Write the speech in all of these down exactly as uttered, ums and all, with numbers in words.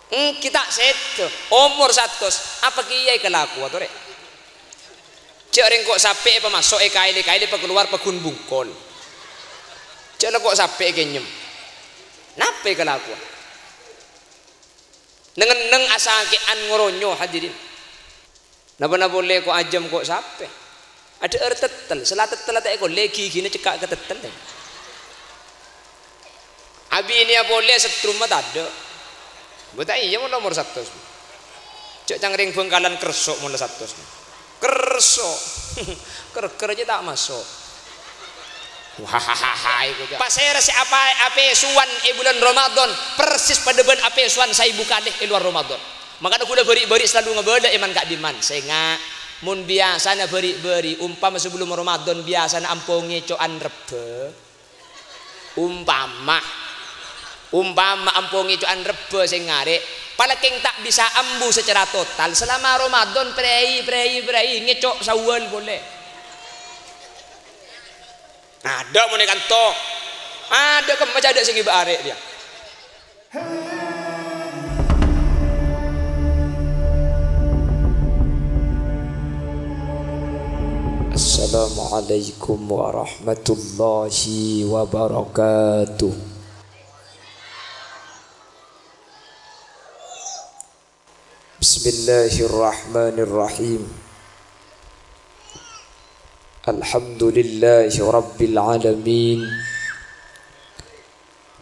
Èngghi ta' sèdhâ, omor satos, apa kèya èkalakowa, torè? Jhâ' rèng ko' sapè èpamaso' èkaèl-èkaèl èpakalowar paggun bungkol. Jhâ' la ko' sapè èkènyem. Napa èkalakowa? Neng-enneng asakè'an ngoronyo, hadirin. Napa-napa polè ko' ajâm ko' sapè. Adhâ'âr tèttèl, sè la tèttèl ta' èkollè ghighina cekka' ka tèttèl. Abinèya polè setrum ma' tadâ'. Bâ' ta' iyâ mon la omor satos. Jhâ' cangkrèng Bhângkalan kerso' mon la satos. Kerso'. Ker-ker jhâ' ta' maso'. Hahaha, iku jhâ'. Pasèra sè apa-, apèsowan è bulân Ramadan, persis padâ bân apèsowan saèbu kalè è lowar Ramadan. Mangkana kaulâ bâri'-bâri' salalu ngabâlâ è man-ka'dimman. Sènga', mon biyasana bâri'-bâri', ompama sabellunna Ramadan biyasana ampon ngèco'an rebbhâ. Ompama, ompama ampon ngèco'an rebbhâ sè ngarè', palakèng ta' bisa ambu sacara total. Salama Ramadan, prèi, prèi, prèi, ngèco' Syawal polè. Adâ' mon è kanto. Adâ' kemma jhâ' adâ' sè ngibâ arè' rèya. Assalamualaikum warahmatullahi wabarakatuh. Bismillahirrahmanirrahim. Alhamdulillahi rabbil alamin.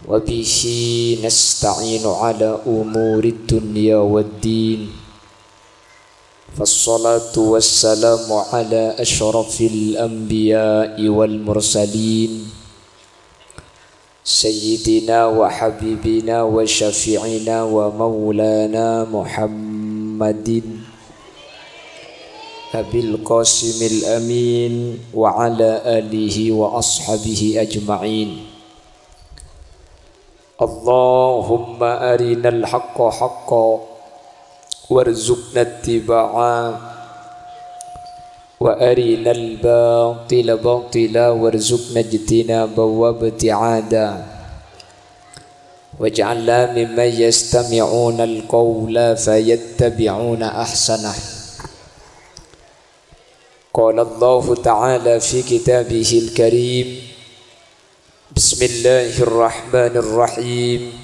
Wa bihi nasta'inu ala umurid dunya waddin. Wassalatu wassalamu ala asyrafil anbiya'i wal mursalin. Sayyidina wa habibina wa syafi'ina wa maulana Muhammadin Abil Qasimil Amin wa ala alihi wa ashabihi ajma'in. Allahumma arinal haqqa haqqa warzuqna ittiba'a wa arinal batila batila warzuqna ijtinaba wa ibti'ada. Waj'alna mimman yastami'unal qawla fayattabi'una ahsanah. Qala Allahu ta'ala fi kitabihil karim, Bismillahirrahmanirrahim.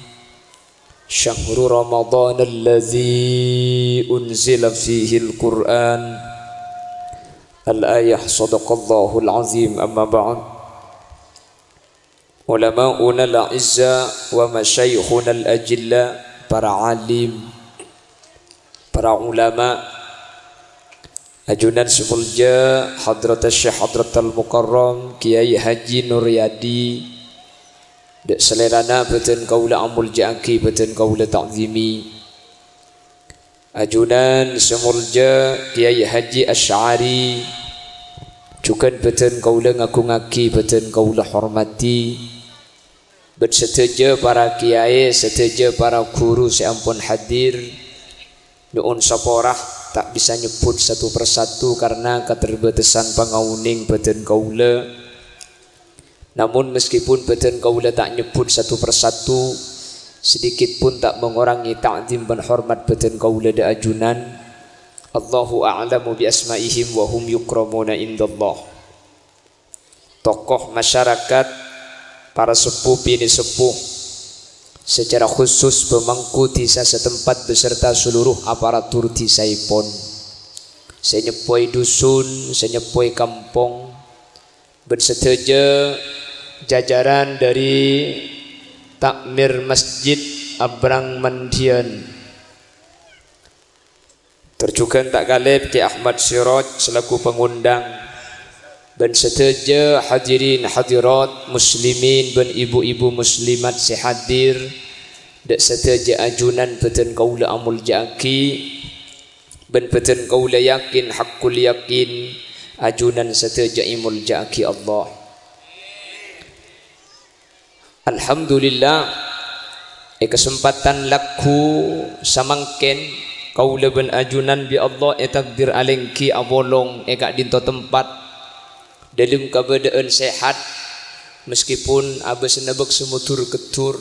Syahru Ramadan alladzi unzila fihil Qur'an. Al-ayah, sadaqallahul azim, amma ba'd. Ulama'unal a'izza wa masyayikhunal ajilla, para alim, para ulama, ajunan sè molja Hadratus Syekh Hadratal Mukarram Kiai Haji Nuryadi, dâ' salèrana bâdhân kaulâ amolja'aghi, bâdhân kaulâ ta'zimi. Ajunan sè molja Kiai Haji Asy'ari, jhughân bâdhân kaulâ ngagungaghi, bâdhân kaulâ hormadhi. Bân sadhâjâ para kiyaè, sadhâjâ para ghuru sè ampon hadir, nyo'on sapora, ta' bisa nyebbhut satu persatu karna katerbatasan pangaonèng bâdhân kaulâ. Namun, meskipun bâdhân kaulâ ta' nyebbhut satu persatu, sedikit pun ta' mangorangè ta'zim bân hormat bâdhân kaulâ dâ' ajunan. Allahu a'lamu bi asma'ihim wa hum yukramuna indallah. Tokoh masyarakat, para seppo binè' seppo, secara khusus pemangku dhisa setempat beserta seluruh aparatur dhisaèpon, sè nyeppowè dusun, sè nyeppowè kampong, bân sadhâjâ jajaran dhâri Takmir Masjid Abrang Mandiyan. Tor jhughân ta' kalèp Kè Ahmad Siroj selaku pangondhâng, bân sadhâjâ hadirin hadirat muslimin bân ibu-ibu muslimat sè hadir, dâ' sadhâjâ ajunan bâdhân kaulâ amolja'aghi, bân bâdhân kaulâ yakin haqqul yakin ajunan sadhâjâ èmolja'aghi Allah. Alhamdulillah, è kasempadhân lagghu samangkèn, kaulâ bân ajunan bi' Allah ètakdir alèngghi apolong è ka'dinto tempat, dâlem kabâdâ'ân sehat, meskipun abâsana bâk sè modur-keddur.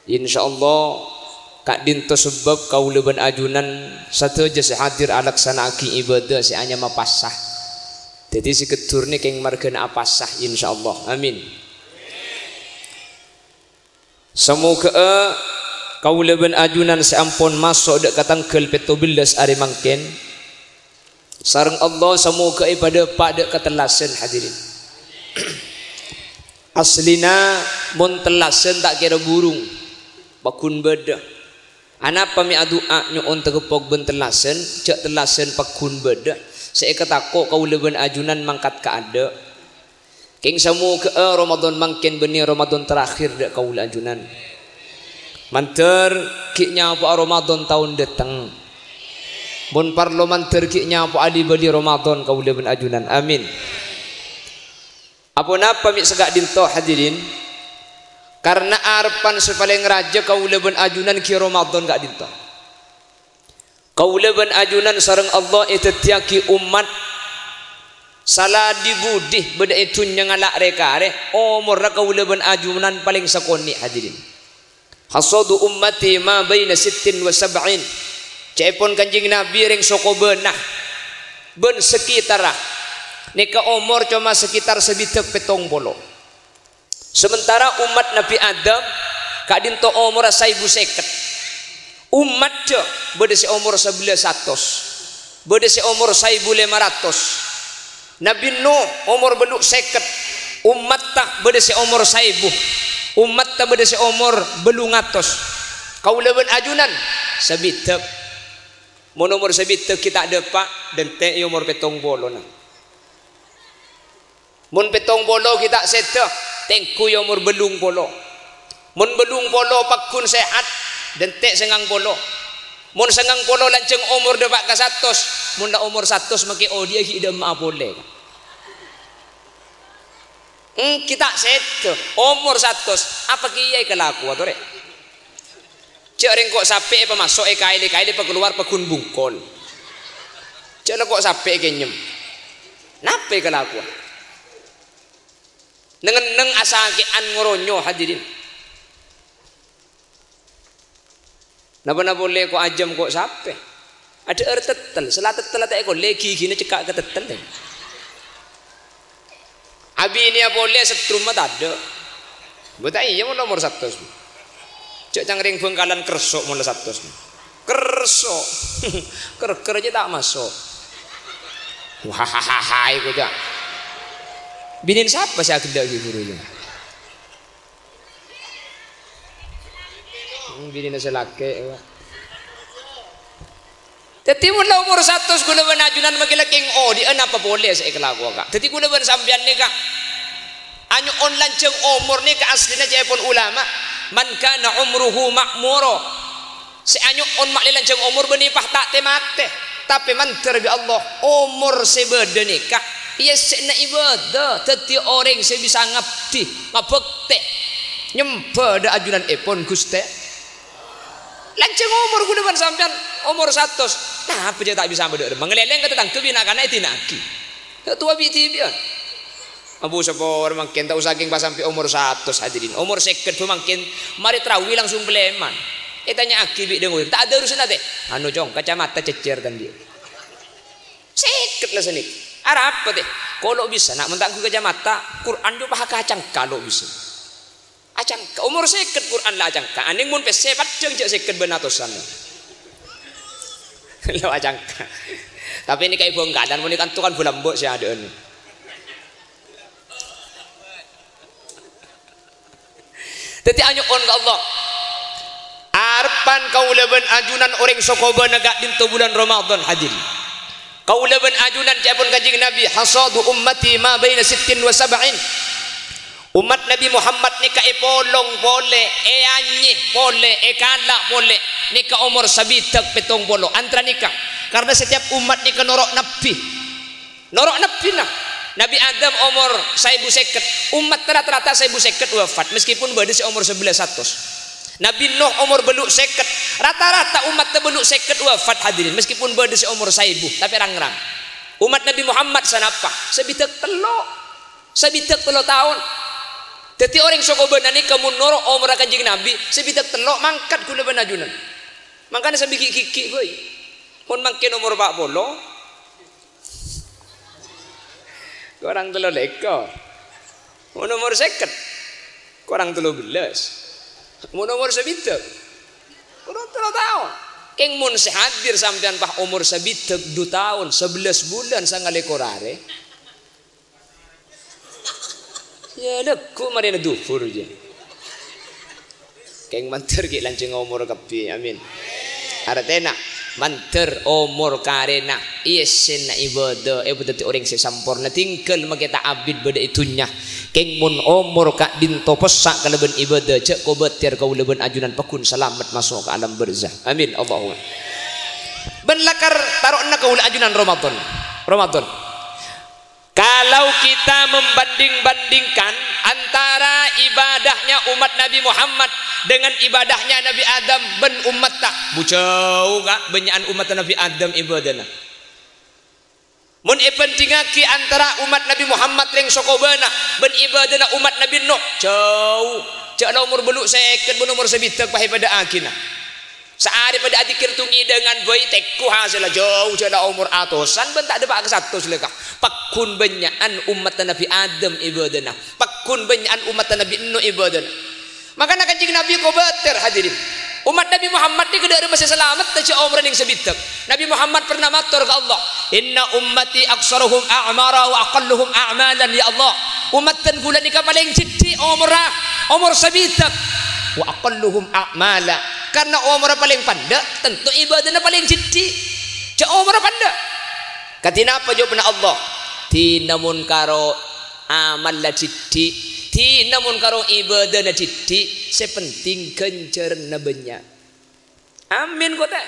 Insyaallah, ka'dhinto sabâb kaulâ bân ajunan sadhâjâ sè hadir alaksana'aghi ibadah sè anyama pasa. Dhâddhi sè keddhur nè kèng marghâna apasa, insyaallah. Amin. Samoghâ'â kaulâ bân ajunan sè ampon maso' dâ' ka tangghâl pètto bellâs arè mangkèn, sareng Allah, samoghâ èpadâpa' dâ' ka tellasan, hadirin. Aslina, mon tellasan ta' kèra burung, pagghun bâdâ. Anapa mè' adu'a nyo'on tageppok bân tellasan, jhâ' tellasan pagghun bâdâ? Sè èkatako' kaulâ bân ajunan mangkat kaadâ'. Kèng samoghâ'â Ramadan mangkèn bânnè Ramadan terakhir dâ' kaulâ ajunan. Mandhâr ghi' nyapo'a Ramadan taon dâteng. Mon parlo mandhâr ghi' nyapo'a li-bâli Ramadan kaulâ bân ajunan. Amin. Aponapa mè' saka'dhinto, hadirin? Karna arebbhân sè palèng rajâ kaulâ bân ajunan ghi' Ramadan ka'dhinto. Kaulâ bân ajunan sareng Allah èdhâddhiyâghi ommat sala dhi-budhi bâdâ è dhunnya ngala' rè-karè, omorra kaulâ bân ajunan palèng sakonè', hadirin. "Hasadu ummati ma baina sittin wa sab'in." Ca'èpon Kanjeng Nabi, rèng soko Bânah bân sakitarra nèka omor coma sakitar sabidhâk pèttong polo. Sementara ommat Nabi Adam ka'dhinto omorra saèbu sèket. Ommaddhâ bâdâ sè omor sabellâs satos, bâdâ sè omor saèbu lèma ratos. Nabi Nuh omor bâllu' sèket, ommatta bâdâ sè omor saèbu, ommatta bâdâ sè omor bâllung atos. Kaulâ bân ajunan sabidhâk. Mon omor sabidhâk ghi' ta' dâpa', dântè' è omor pèttong polona. Mon pèttong polo ghi' ta' sèdhâ, tèngghu è omor bâllung polo. Mon bâllung polo pagghun sehat, dântè' sangang polo. Mon sangang polo lanjhâng omor dâpa' ka satos, mon la omor satos makè odi'â ghi' dâ' emma'a polè. Èngghi ta' sèdhâ, omor satos, apa kèya èkalakowa, torè? Jhâ' rèng ko' sapè èpamaso' èkaèl-èkaèl èpakalowar pagghun bungkol. Jhâ' la ko' sapè èkènyem. Napa èkalakowa? Neng-enneng asakè'an ngoronyo, hadirin. Napa-napa polè ko' ajâm ko' sapè. Adhâ'âr tettel, sala tettel ta' èkollè, ghighina cekka' ka tettel. Abinèya polè setrum ma tadâ'. Bâ' ta' iyâ mon omor satos. Jhâ' cangkèng Bhângkalan kerso' mon la satos. Kerso'. Ker-ker jhâ' ta' maso'. Wah, hai, koca'. Binèn sapa sè aghellâ' ghi' buru, yâ? Hmm, binèna sè lakè', Pak. Dhâddhi, mon la omor satos kaulâ bân ajunan makè la kèng odi'â, napa polè sè èkalakowa, Ka'? Dhâddhi, kaulâ bân sampèyan nèka anyo'on lanjhâng omor nèka aslina ca'èpon ulama, "Man kana umruhu ma'mura." Sè anyo'on ma'lè lanjhâng omor bânnè pas ta' tè-matè. Tapè mandhâr bi' Allah, omor sè bâdâ nèka èyessèna ibadah, dhâddhi orèng sè bisa ngabdi, ngabhâktè, nyembhâ dâ' ajunanèpon Ghustè. Lanjhâng omor kaulâ bân sampèyan, omor satos. Napa jhâ' ta' bisa bâdâ remma? Ngalèlèng ka tatangghâ bi' na'-kana' èdina'aghi. Sè towa bi'-dhibi'ân. Abu Sapor mangkèn ta' osa kèng pas sampè' omor satos, hadirin. Omor sèket bhâ mangkèn marè tarawi langsung palèman. Ètanya'aghi bi' dhâng-odhâng. Ta' ada urusanna, tè. Anu, Cong, kacamata cècèr tandhi. Sèket la sanèka. Arapa, tè? Kolo' bisa, na', mon ta' ngangghuy kacamata, Qur'an jhâ' pas akacangka lo' bisa. Acangka, omor sèket Qur'an la acangka. Anèng mon pèssè paddhâng jhâ' sèket bân atosan. La acangka. Tapè nèka è Bhângkalan, mon è kanto kan bulambâ' sè adâ'ân. Dhâddhi anyo'on ka Allah. Arebbhân kaulâ bân ajunan orèng soko Bânah ka'dinto bulân Ramadan, hadirin. Kaulâ bân ajunan ca'èpon Kanjeng Nabi, "Hasadu ummati ma baina sittin wa sab'in." Ommat Nabi Muhammad nèka èpolong polè, èanyè polè, èkala' polè, nèka omor sabidhâk pèttong polo. Antarana nèka, karna setiap ommat nèka noro' nabbhi. Noro' nabbhina. Nabi Adam omor saèbu sèket, ommatta rata-rata saèbu sèket wafat, meskipun bâdâ sè omor sabellâs satos. Nabi Nuh omor bâllu' sèket, rata-rata ommatta bâllu' sèket wafat, hadirin, meskipun bâdâ sè omor saèbu, tapè rang-rang. Ommat Nabi Muhammad sanapa? Sabidhâk tello'. Sabidhâk tello' taon. Dhâddhi orèng sè kobâna nèka mon noro' omorra Kanjeng Nabi, sè bidhâk tello' mangkat ghulâ bân ajunan. Mangkana sambi ghi'-ghighi' bhâi. Mon mangkèn omor pa' polo, korang tello lèkor. Mon omor sèket, korang tello bellâs. Mon omor sabidhâk, korang tello taon. Kèng mon sè hadir sampèyan pas omor sabidhâk, du taon, sabellâs bulân, sangalèkor arè, iyâ, lagghu' marèna dhuhur, jâ. Kèng mandhâr ghi' lanjhâng omor kabbhi, amin. Artèna, mandhâr omor karèna, èssèna ibâdâ, èpadhâddhi orèng sè samporna, tinggal makè ta' abit bâdâ è dhunnya. Kèng mon omor ka'dinto pèssa' kalabân ibâdâ, jhâ' kobâtèr kaulâ bân ajunan pagghun salamet maso' ka alam barzah. Amin, Allahumma. Bân lakar taro'na kaulâ ajunan Ramadan. Ramadan. Kalau kita membanding-bandingkan antara ibadahnya umat Nabi Muhammad dengan ibadahnya Nabi Adam bân ommatta, bu jhâu, Ka', bânnya'an ommatta Nabi Adam ibâdâna. Mon èbhânḍhingaghi antara ommat Nabi Muhammad rèng sè kobâna bân ibâdâna ommat Nabi Nuh, jhâu. Jhâ' la omor bâllu' sèket bân omor sabidhâk pas èpadâ'âghina. Saarè padâ adzikir tong-ngèḍângan bhâi, tèko hasèlla jhâu, jhâ' la omor atosan bân ta' ḍâpa' ka satos lèka. Pagghun bânnya'an ommatta Nabi Adam ibâdâna. Pagghun bânnya'an ommatta Nabi Nuh ibâdâna. Mangkana Kanjeng Nabi kobâtèr, hadirin. Ommat Nabi Muhammad nèka ḍâ' remma sè salamet, jhâ' omorra nèng sabidhâk. Nabi Muhammad pernah mator ka Allah, "Inna ummati aktsaruhum a'mara wa aqalluhum a'malan, ya Allah. Ommaddhân ghulâ nèka palèng jheḍḍhi' omorra, omor sabidhâk. Wa aqalluhum a'mala. Karna omorra palèng panḍâ', tanto ibâdâna palèng jheḍḍhi'. Jhâ' omorra panḍâ'." Kadhi napa jâwâbbhânna Allah? Dhina mon karo amalla jheḍḍhi', dhina mon karo ibâdâna jheḍḍhi', sè penting ghânjhârânna bânnya'. Amin, kote.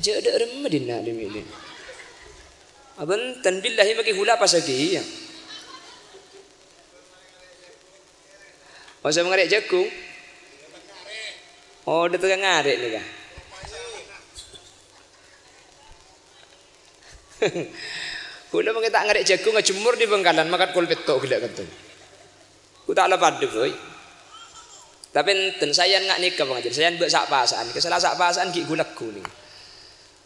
Jhâ' ḍâ' remma ḍinna' ḍimmi' ḍin. Abhânten, billahi makè ghulâ pas aghi, iyâ. Masa ngarè' jhâghung? Oh, ḍâteng ngarè' nèka. Ghulâ mangkè ta' ngarè' jhâghung, ajemmor ḍi Bhângkalan, mangkat kol pètto' ghellâ' kento. Ku ta' la paḍâ, bhâi. Tapè enten, saèyan nga' nèka, pangajhân. Saèyan bâ' sa'-pasa'an. Kè sala sa'-pasa'an ghi' ghu-lagghu nèka.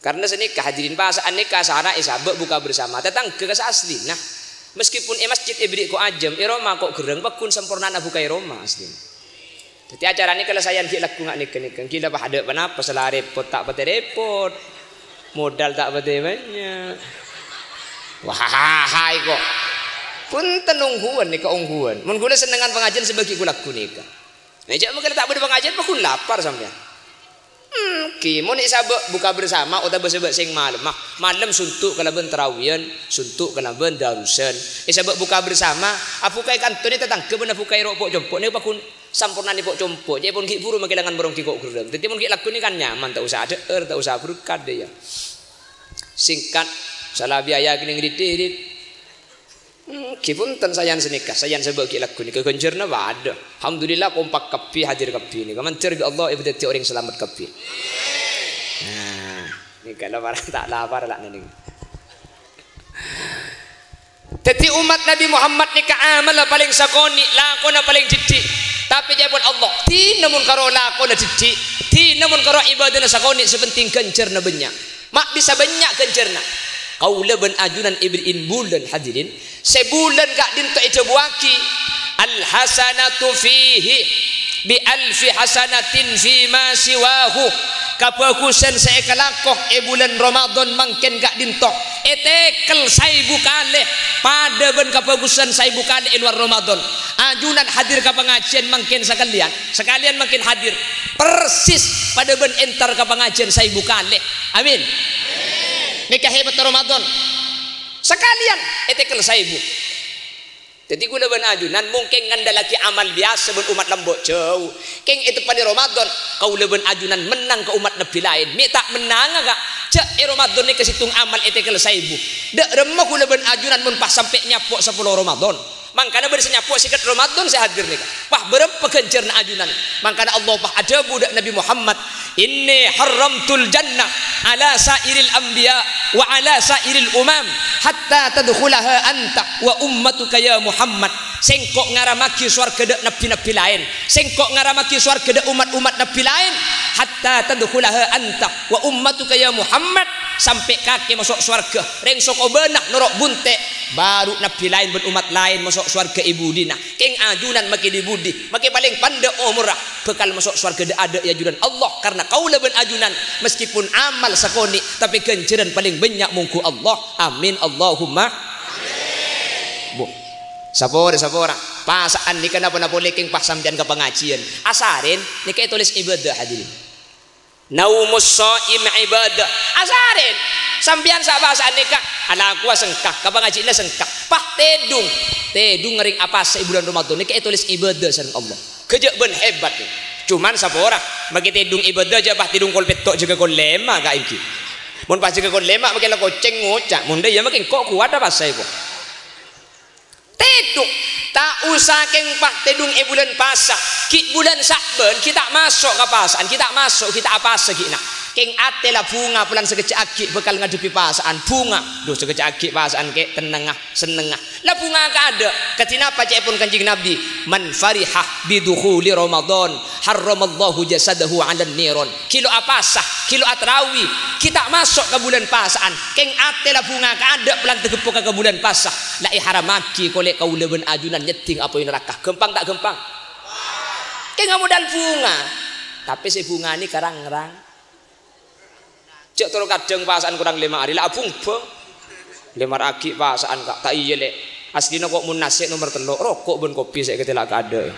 Karna sanèka, hadirin, pasa'an nèka asara'è sabâ' buka bersama. Tatangghâ ka saaslina. Meskipun è masjid èberri' ko' ajâm, è roma ko' gherrâng, pagghun sampornana buka è roma aslina. Dhâddhi acara nèka la saèyan ghi' lagghu nga' nèka-nèka. Ghi' la paḍâ ponapa, sala rèpot ta' patè rèpot. Modal ta' patè bânnya'. Wah, hai ko'. Bhunten ongghuwân nèka ongghuwân. Mon ghulâ sennengngan pangajhiyân sè bâgi ghu-lagghu nèka. Nah, jhâ' mangkèn ta' bâḍâ pangajhiyân, pagghun lapar sampèyan. Hmm, ghi, mon èsabâ' buka bersama otabâ sabâ' sèng malem, ah, malem suntu' kalabân tarawiyan, suntu' kalabân darusan. Èsabâ' buka bersama, abuka'è kantona tatangghâ bân abuka'è ro' po'-compo' nèka pagghun sampornana po'-compo'. Ca'èpon ghi' buru makèlangan morong ghi' ko' gherrâng. Dhâddhi mon ghi' lagghu nèka kan nyaman, ta' osa adhâ'âr, ta' osa aberkat, ya. Singkat, sala biaya kènèng rit-irit. Hmm, ghi bhunten saèyan sanèka, saèyan sè bâgi lagghu nèka ghânjhârânna paḍâ. Alhamdulillah, kompak kabbhi, hadir kabbhi nèka. Mandhâr bi' Allah èpadhâddhi orèng salamet kabbhi. Nah, nèka la para ta' lapar la nèng. Dhâddhi ommat Nabi Muhammad nèka amalla palèng sakonè', lakona palèng dhiddhi'. Tapè ca'èpon Allah, dhina mon karo lakona dhiddhi', dhina mon karo ibâdâna sakonè', sè pentèng ghânjhârânna bânnya'. Ma' bisa bânnya' ghânjhârânna. Kaulâ bân ajunan èberri'in bulân, hadirin. Sè bulân ka'dinto èdhâbuwâghi, "Al-hasanatu fihi bi alfi hasanatin fima siwahu." Kabhâghusân sè èkalako è bulân Ramadhan mangkèn ka'dinto ètèkel saèbu kalè, paḍâ bân kabhâghusân saèbu kalè è lowar Ramadhan. Ajunan hadir ka pangajiân mangkèn sakalèyan, sakalèyan mangkèn hadir. Persis paḍâ bân entar ka pangajiân saèbu kalè. Amin. Nèka hebatta Ramadhan. Sakalèyan ètèkel saèbu. Dhâddhi, kaulâ bân ajunan mon kèng ngandhâllaghi amal biyasa bân ommat lambâ' jhâu. Kèng èteppa'è Ramadhan, kaulâ bân ajunan mennang ka ommat nabbhi laèn. Mè' ta' mennanga, Ka'? Jhâ' è Ramadhan nèka sèttong amal ètèkel saèbu. Dâ' remma kaulâ bân ajunan mon pas sampè' nyapo' sapolo Ramadhan. Mangkana bâḍâ sè nyapo' sèket Ramadhan sè hadir nèka. Wah, bârâmpa ghânjhârânna ajunan. Mangkana Allah pas adhâbu ḍâ' Nabbhi Muhammad, "Inni harramtul jannah ala sa'iril anbiya wa ala sa'iril umam hatta tadkhulaha anta wa ummatuka ya Muhammad." Sèngko' ngaramaghi sowarghâ dâ' nabbhi-nabbhi laèn. Sèngko' ngaramaghi sowarghâ dâ' ommat-ommat nabbhi laèn. "Hatta tadkhulaha anta wa ummatuka ya Muhammad." Sampè' kakè maso' sowarghâ. Rèng sokobâna noro' bunte'. Baru nabbhi laèn bân ommat laèn maso' sowarghâ è budina. Kèng ajunan makè dhi-budhi. Makè palèng pandâ' omorra. Bhâkal maso' sowarghâ dâ'-adâ' è ajunan Allah. Karna kaulâ bân ajunan, meskipun amal sakonè', tapè ghânjhârân palèng bânnya' mongghu Allah. Amin. Allahumma. Bu. Sapora, sapora. Pasa'an nèka napa-napa polè kèng pas sampèyan ka pangajiyân. Asarèn nèka ètolès ibadah, hadirin. Naumus shaim ibadah. Asarèn. Sampèyan sè apasa'an nèka, alakowa sengka, ka pangajiyânna sengka. Pas tèdung. Tèdung ngèrèng apasa è bulân Ramadan nèka ètolès ibadah sareng Allah. Ghâjâ' bân hebat. Cuman sapora, makè tèdung ibadah jâ' pas tèdung kol pètto' jâgâ kol lèma' ka ènggi. Mon pas jâgâ kol lèma' makè la kocèng ngoca', mon dâ' iyâ makè engko' kowat apasa èko. Tèdung. Ta' osa kèng pas tèdung è bulân pasa. Ghi' bulân Sa'ban, ghi' ta' maso' ka pasa'an, ghi' ta' maso', ghi' ta' apasa ghi'na. Kèng atè la bhunga polana sakejjhâ' aghi' bhâkal ngadhebbhi pasa'an. Bhunga. Duh, sakejjhâ' aghi' pasa'an kè', tennengnga, sennengnga. La bhunga kaadâ'. Kadhi napa ca'èpon Kanjeng Nabi? "Man fariha bidukhuli Ramadan, harramallahu jasadahu 'alan niron." Ghilo apasa, ghilo atrawi, ghi' ta' maso' ka bulân pasa'an. Kèng atè la bhunga kaadâ' polana tageppoka ka bulân pasa. La èharamaghi kolè' kaulâ bân ajunan nyeddhing apoy naraka. Ghâmpang ta' ghâmpang? Kèng amodhâl bhunga. Tapè sè bhunga nèka rang-rang. Jâ' toro' kadhâng pasa'an korang lèma' arè, la abhungbhâng. Lèma' arè aghi' pasa'an, Ka'. Ta' iyâ, Lè'. Aslina ko' mon nasè' nomer tello', roko' bân kopi sè èkatèla' kaadâ'.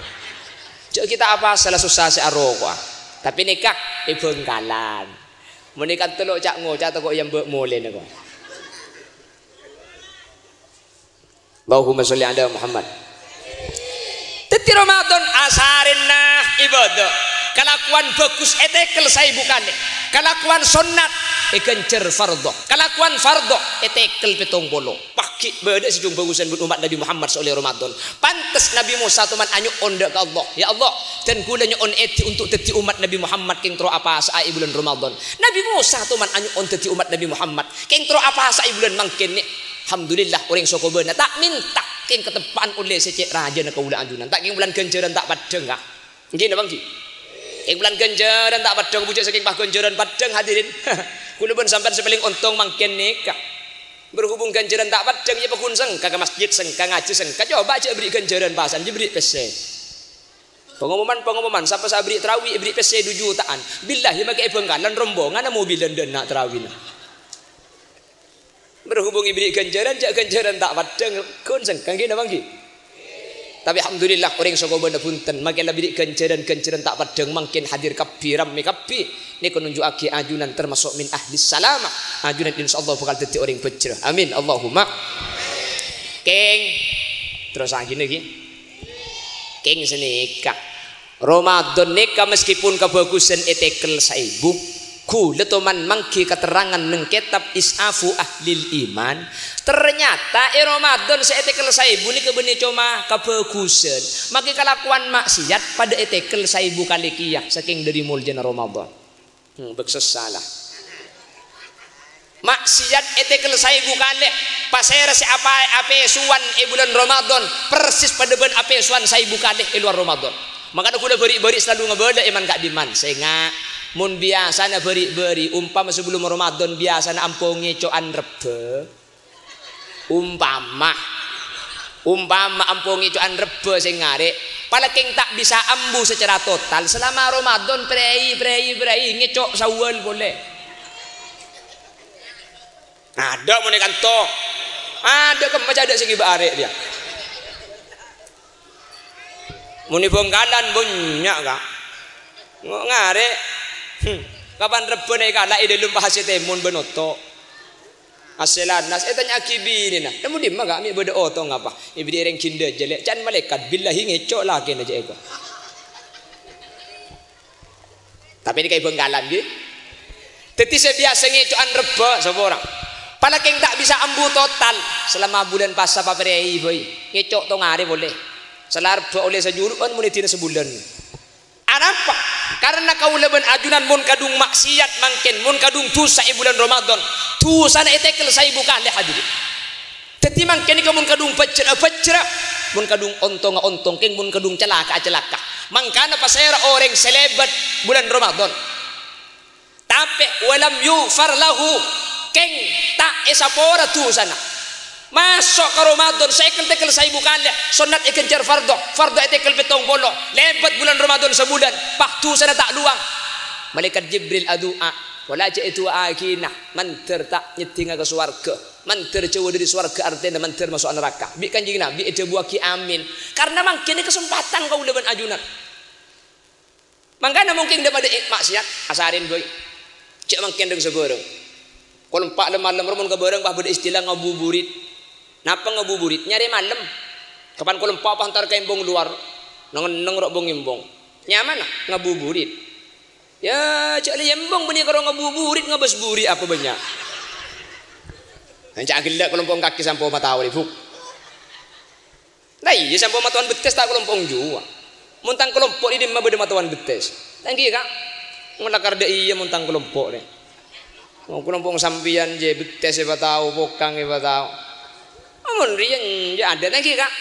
Jâ' ghi' ta' apasa la sossa sè aroko'a. Tapè nèka è Bhângkalan. Mon è kanto lo' ca'-ngoca' tako' èambâ' molèna ko'. Allahumma sholli ala Muhammad. Dhâddhi Ramadan asarèna ibadah. Kalakowan bhâghus ètèkel saèbu kalè. Kalakowan sonnat èghânjhâr fardhu. Kalakowan fardhu ètèkel pèttong polo. Paghi' bâdâ sè jhung bhâghusân bân ommat Nabbhi Muhammad saolèh Ramadan. Pantes Nabbhi Mosa toman anyo'on dâ' ka Allah, "Ya Allah, dân kaulâ nyo'on èdhi onto' dhâddhi ommat Nabbhi Muhammad, kèng terro apasa'a è bulân Ramadan." Nabbhi Mosa toman anyo'on dhâddhi ommat Nabbhi Muhammad, kèng terro apasa'a è bulân mangkèn nè. Alhamdulillah, orèng sokobâna ta' mènta, kèng kateppa'an ollè sè cè' rajâna kaulâ ajunan. Ta' kèng bulân ghânjhârân ta' paddhâng, Ka'? Ènggi napa ènggi? Kèng bulân ghânjhârân ta' paddhâng, bujâ sakèng pas ghânjhârân paddhâng, hadirin. Kaulâ bân sampèyan sè palèng ontong mangkèn nèka. Berhubung ghânjhârân ta' paddhâng, iyâ paggun sengka ka masjid, sengka ngajhi, sengka. Coba jhâ' bherri' ghânjhârân pasa'an, jhâ' bherri' pèssè. Pengumuman, pengumuman, sapa sè aberri' tarawih, èberri' pèssè du juta'an. Billahi, makè è Bhângkalan rombonganna mobilan dâ' enna' tarawihna. Berhubung èberri' ghânjhârân, jhâ' ghânjhârân ta' paddhâng, ghun sengka, ènggi napa ènggi? Tapè alhamdulillah, orèng sokobâna bhunten, makè la èberri' ghânjhârân-ghânjhârân ta' paddhâng, mangkèn hadir kabbhi, rammè kabbhi. Nèka nunju'aghi ajunan termasuk min ahlis salamah. Ajunan insyaallah bhâkal dhâddhi orèng bhâjrâ. Amin, Allahumma. Kèng, terros aghinna ghi. Kèng sanèka. Ramadan nèka meskipun kabhâghusân ètèkel saèbu, ghulâ toman mangghi katerrangan neng kètab Is'afu Ahlil Iman. Ternyata è Ramadan sè ètèkel saèbu nèka bânnè coma kabhâghusân. Makè kalakowan ma'siyat padâ ètèkel saèbu kalè kèya, sakèng dâri moljâna Ramadan. Hmm, bâk sessa la. Ma'siyat ètèkel saèbu kalè, pasèra sè apa-, apèsowan è bulân Ramadan, persis padâ bân apèsowan saèbu kalè è lowar Ramadan. Mangkana ghulâ bâri'-bâri' salalu ngabâlâ è man-ka'dimman, sènga'. Mon biyasana bâri'-bâri', ompama sabellunna Ramadan biyasana ampon ngèco'an rebbhâ. Ompama, ompama ampon ngèco'an rebbhâ sè ngarè', palakèng ta' bisa ambu sacara total, salama Ramadan prèi, prèi, prèi, ngèco' Syawal polè. Adâ' mon è kanto. Adâ' kemma cè' adâ' sè ngibâ arè' rèya. Mon è Bhângkalan bânnya', Ka'. Ngo-, ngarè'. Hmm. Kapan rebbhâ nè' kala' è dâlem pahasè tèmon bân oto'. Asèlan nas, ètanya'aghi binèna, "Nemmo dimma, Ka', mè' bâdâ oto' ngapa?" "Èberri' rèng ghindhâ jâ, Lè', can malaèkat, billahi ngèco' lakèna jâ' èko." Tapè nèka è Bhângkalan, ghi. Dhâddhi sè biyasa ngèco'an rebbhâ, sapa orèng? Palakèng ta' bisa ambu total, salama bulân pasa paprèi bhâi. Ngèco' tong arè polè. Sala rebbhâ ollè sajuru'an mon èdina sabulân. Anapa? Karna kaulâ bân ajunan mon kadhung ma'siyat mangkèn, mon kadhung dhusa è bulân Ramadan, dhusana ètèkel saèbu kalè, hadirin. Dhâddhi mangkèn nèka mon kadhung bhâjrâ-bhâjrâ, Mon kadhung ontongnga ontong, kèng mon kadhung calaka'a calaka'. Mangkana pasèra orèng sè lèbât bulân Ramadan, tapè walam yughfar lahu, kèng ta' èsapora dhusana. Maso' ka Ramadan, sè ètèkel saèbu kalè, sonnat èghânjhâr fardhu, fardhu ètèkel pèttong polo, lèbât bulân Ramadan sabulân, pas dhusana ta' lowang. Malaèkat Jibril adu'a, "Pola jhâ' èdu'aaghina, mandhâr ta' nyeddhingnga ka sowarghâ, mandhâr jhâuwâ dhâri sowarghâ, artèna mandhâr maso'a naraka." Bi' Kanjeng Nabi èdhâbuwâghi, "Amin." Karna mangkèn è kasempadhân kaulâ bân ajunan. Mangkana mon kèng dâ' padâ è maksiat, asarèn bhâi. Jhâ' mangkèn rèng sabârâng. Kolompa' lem-malem ro mon ka bârâng pas bâdâ istilah ngabuburit. Napa ngabuburit? Nyarè malem. Kapan kolompa' pas entar ka embong lowar. Neng-enneng ro' bong-embong. Nyamana ngabuburit. Ya, jhâ' lè embong bânnè karo ngabuburit ngabâs buri' apa bânnya'. Enca' ghellâ' kolompo' kakè sampo matawar, Ibu. La iyâ, sampo matowan bettès ta' kalompo'na jhuwa. Mon tang kalompo' è dimma bâdâ matowan bettès? Èngghi, Ka'. Mon lakar dâ' iyâ mon tang kalompo' rè. Mon kalompo' sampèyan jhâ' bettès èpatao, pokang èpatao. Mon rèya jhâ' adâ' èngghi, Ka'.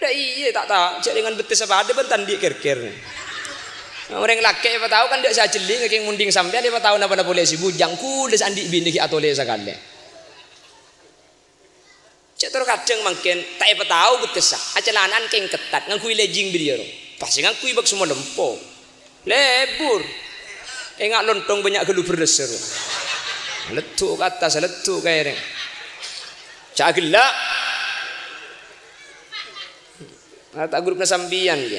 Dâ' iyâ, ta' ta', jhâ' dengan bettès apa adâ' bân ta' andi' kèr-kèr. Orèng lakè' èpatao kan dâ' sè ajhelling, kèng mon dhing sampèyan èpatao napa-napa polè sè bujang, ghulâ sè andi' binè ghi' atolè sakalè. Cè' terkadang mangkèn ta' èpatao bettessa, acelana'an kèng ketat, ngangghuy legging bâriyâ ro. Pas sè ngangghuy bâk semma lempo. Lebur. Enga' lontong bânnya' ghâllu berrâssa ro. Leddhu' ka attas, leddhu' ka èrèng. Ca' ghellâ'. Ah, ta' grupna sampèyan, yâ.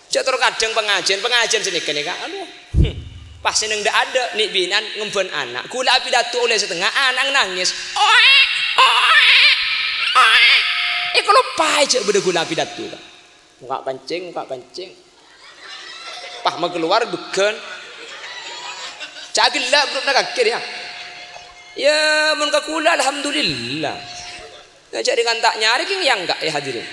Cè' terkadang pangajhiyân, pangajhiyân sè nèka, nèka, aduh. Hmm. Pas sè neng dâ'-adâ', nè'-bina'an ngembhân ana'. Ghulâ apidato ollè satengnga, ana' nangès. Oè, oè, oè. Èkaloppaè jhâ' bâdâ ghulâ apidato, Ka'. Mokka' pancèng, mokka' pancèng. Pas makalowar bhâghân. Ca' ghellâ' buru' na kakkèr, yâ. Yâ, mon ka ghulâ, alhamdulillah. Yâ, jhâ' rèng kan ta' nyarè, kèng yâ enggak, yâ, hadirin.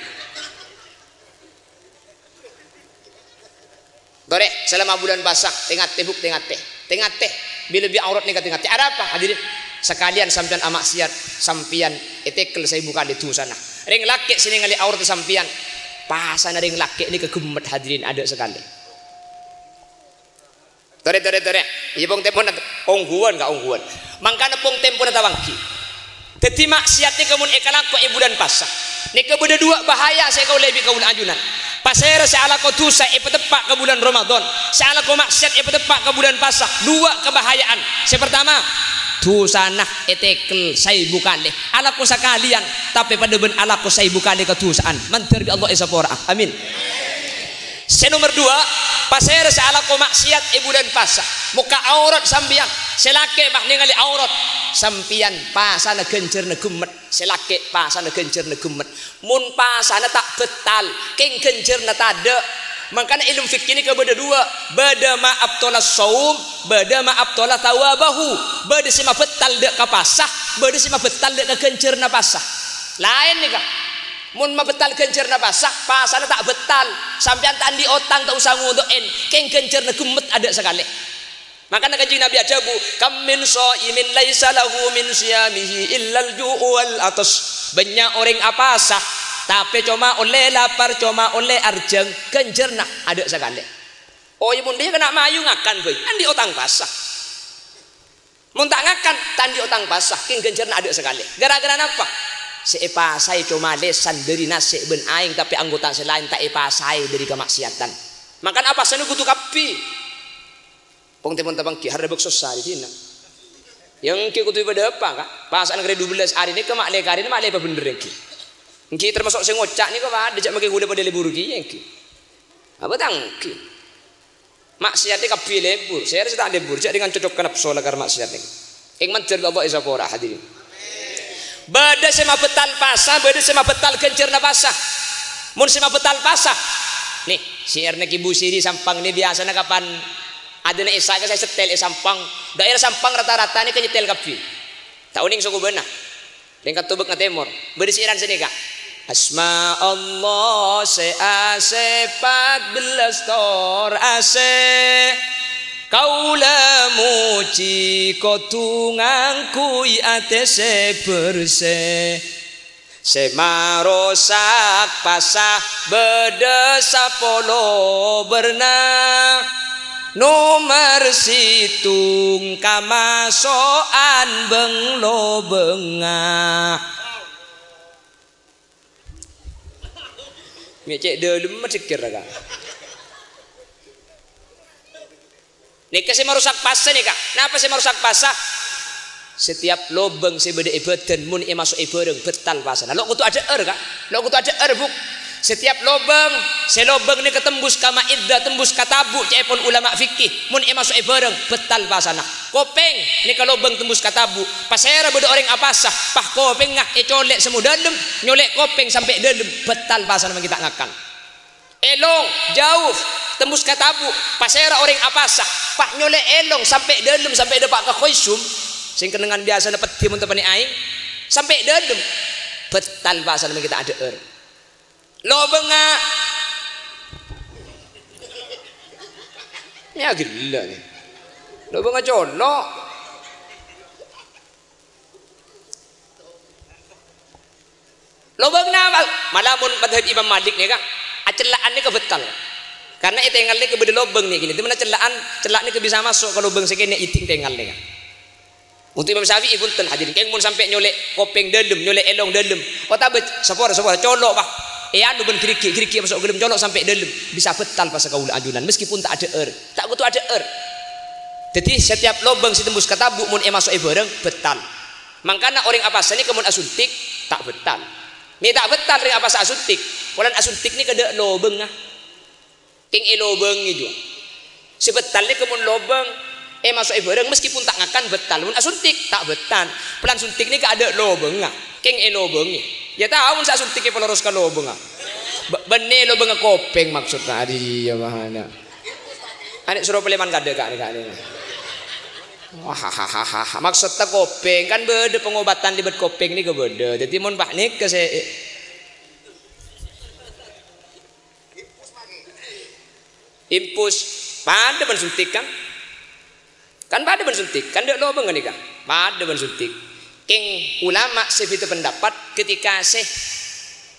Torè, salama bulân pasa, tè-ngatè, Bu', tè-ngatè. Tè-ngatè, bi-, lebbi aurat nèka tè-ngatè. Arapa, hadirin? Sakalèyan sampèyan amaksiat, sampèyan ètèkel saèbu kalè dhusana. Rèng lakè' sè nèngalè aurat sampèyan, pasana rèng lakè' nèka ghemmet, hadirin, adâ' sakalè. Torè, torè, torè. Iyâ, pong-tempona, ongghuwân, Ka', ongghuwân. Mangkana pong-tempona tapangghi. Dhâddhi maksiat nèka mon èkalako è bulân pasa, nèka bâdâ duwâ' bahaya sè èkaollè bi' kaulâ ajunan. Pasèra sè alako dhusa èpateppa' ka bulân Ramadan, sè alako maksiat èpateppa' ka bulân pasa, duwâ' kabahaya'an. Sè partama, dhusana ètèkel saèbu kalè. Alako sakalèyan, tapè padâ bân alako saèbu kalè kadhusa'an. Mandhâr bi' Allah èsapora'a. Amin. Sè nomer duwâ', pasèra sè alako maksiat è bulân pasa, mokka' aurat sampèyan, sè lakè' pas nèngalè aurat, sampèyan pasana ghânjhârânna ghemmet, sè lakè' pasana ghânjhârânna ghemmet. Mon pasana ta' bettal, kèng ghânjhârânna tadâ'. Mangkana èlmo fikih nèka bâdâ duwâ', bâdâ ma abthalas shaum, bâdâ ma abthala tsawabahu, bâdâ sè mabettal dâ' ka pasa, bâdâ sè mabettal dâ' ka ghânjhârânna pasa. Laèn nèka. Mon mabettal ghânjhârânna pasa, pasana ta' bettal. Sampèyan ta' andi' otang, ta' osa ngodo'èn, kèng ghânjhârânna ghemmet adâ' sakalè. Mangkana Kanjeng Nabi adhâbu, "Kam min shaimin laisa lahu min shiyamihi illal ju'u wal 'athas." Bânnya' orèng apasa, tapè coma ollè lapar, coma ollè arjhâng, ghânjhârânna adâ' sakalè. Oh, yâ, mon dhiyâ kèng mayu ngakan bhâi, andi' otang pasa. Mon ta' ngakan, ta' andi' otang pasa, kèng ghânjhârânna adâ' sakalè. Ghârâ-ghârâ napa? Sè èpasaè coma lèsan dâri nasè' bân aèng, tapè anggota sè laèn ta' èpasaè dâri kamaksiatan. Mangkana apasana kodhu kabbhi. Pong-tempon tapangghi, arè bâk sossa dâddhina. Yâ èngghi kodhu padâ apa, Ka'? Pasana karè dubellâs arè nèka ma'lè karèna ma'lè pabhendher èngghi. Èngghi tamaso' sè ngoca' nèka padâ, jhâ' makè ghulâ padâ lebur kèya èngghi. Apa ta' èngghi? Maksiaddhâ kabbhi lebur, sèra sè ta' lebur, jhâ' dengan cocok ka napso lakar maksiaddhâ. Èng mandhâr bi' Allah èsapora, hadirin. Bâdâ sè mabettal pasa, bâdâ sè mabettal ghânjhârânna pasa. Mon sè mabettal pasa, nè, syiarna Ki Busiri Sampang nè biyasana kapan adâna Isya' ka sè setel è Sampang, daerah Sampang rata-rata nè ka nyetel kabbhi. Ta' onèng sokobâna. Rèng Katobâk na Tèmor. Bâdâ syiaran sanèka. Asma Allah sè asè pat bellâs tor asè. Kaulâ mojhi kodhu ngangghuy atè sè bersè. Sè marosak pasa bâdâ sapolo bârna, nomer sèttong kamaso'an bâng-lobângnga. Mè' cè' dâlemma dhâgghâr, Ka'. Nèka sè marosak pasa nèka. Napa sè marosak pasa? Setiap lobâng sè bâdâ è bâdân mon èmaso'è bhârâng, bâttal pasana. Lo' kodhu adhâ'âr, Ka'. Lo' kodhu adhâ'âr, Bu'. Setiap lobâng, sè lobâng nèka tembus ka ma'iddah, tembus ka tabu', ca'èpon ulama fikih, mon èmaso'è bhârâng, bâttal pasana. Kopèng, nèka lobâng tembus ka tabu'. Pasèra bâdâ orèng apasa, pas kopèngnga ècolè' sèmo dâlem, nyolè' kopèng sampè' dâlem, bâttal pasana mangkèn ta' ngakan. Èlong, jauf, tembus ka tabu', pasèra orèng apasa, pas nyolè' èlong sampè' dâlem, sampè' dâpa' ka khuysum, sè kennengngan biyasana peddhi mon teppanè aèng, sampè' dâlem, bâttal pasana mangkèn ta' adhâ'âr. Lobângnga, mè' ghellâ' nè. Lobângnga colo'. Lobâng napa? Mala mon madhab Imam Malik nèka, acella'an nèka bâttal. Karna è tèngal nèka bâdâ lobâng nèka, dimana cella'an, cella' nèka bisa maso' ka lobâng sè kènè' èdhing tèngal nèka. Untuk Imam Syafi'i bhunten hadirin, kèng mon sampè' nyolè' kopèng dâlem, nyolè' èlong dâlem, otabâ sapora, sapora, colo', Pa'. È anu bân ghârighi', ghârighi' maso' dâlem, colo' sampè' dâlem, bisa bâttal pasa kaulâ ajunan, meskipun ta' adhâ'âr. Ta' kodhu adhâ'âr. Dhâddhi, setiap lobâng sè tembus ka tabu' mon èmaso'è bhârâng, bâttal. Mangkana orèng apasa nèka mon asuntik, ta' bâttal. Mè' ta' bâttal orèng apasa asuntik, polana asuntik nèka dâ' lobângnga. Kèng èlobângè, jhuwa. Sè bâttal nèka mon lobâng èmaso'è bhârâng, meskipun ta' ngakan bâttal. Mon asuntik, ta' bâttal. Polana suntik nèka adâ' lobângnga. Kèng èlobângè. Yâ tao mon sè asuntik èpaloros ka lobângnga. Bâ-, bânnè lobângnga kopèng maksodda. Arèya mahana. Anè soro palèman kadâ' ka', ka'. Wah, ha, ha, ha, ha. Maksodda kopèng, kan bâdâ pengobatan lèbât kopèng nèka bâdâ. Dhâddhi mon pa' nèka sè infus, padâ bân suntik, kan? Kan padâ bân suntik, kan dâ' lobâng ghânèka. Padâ bân suntik. Kèng ulama sè bhidhâ pendapat ketika sè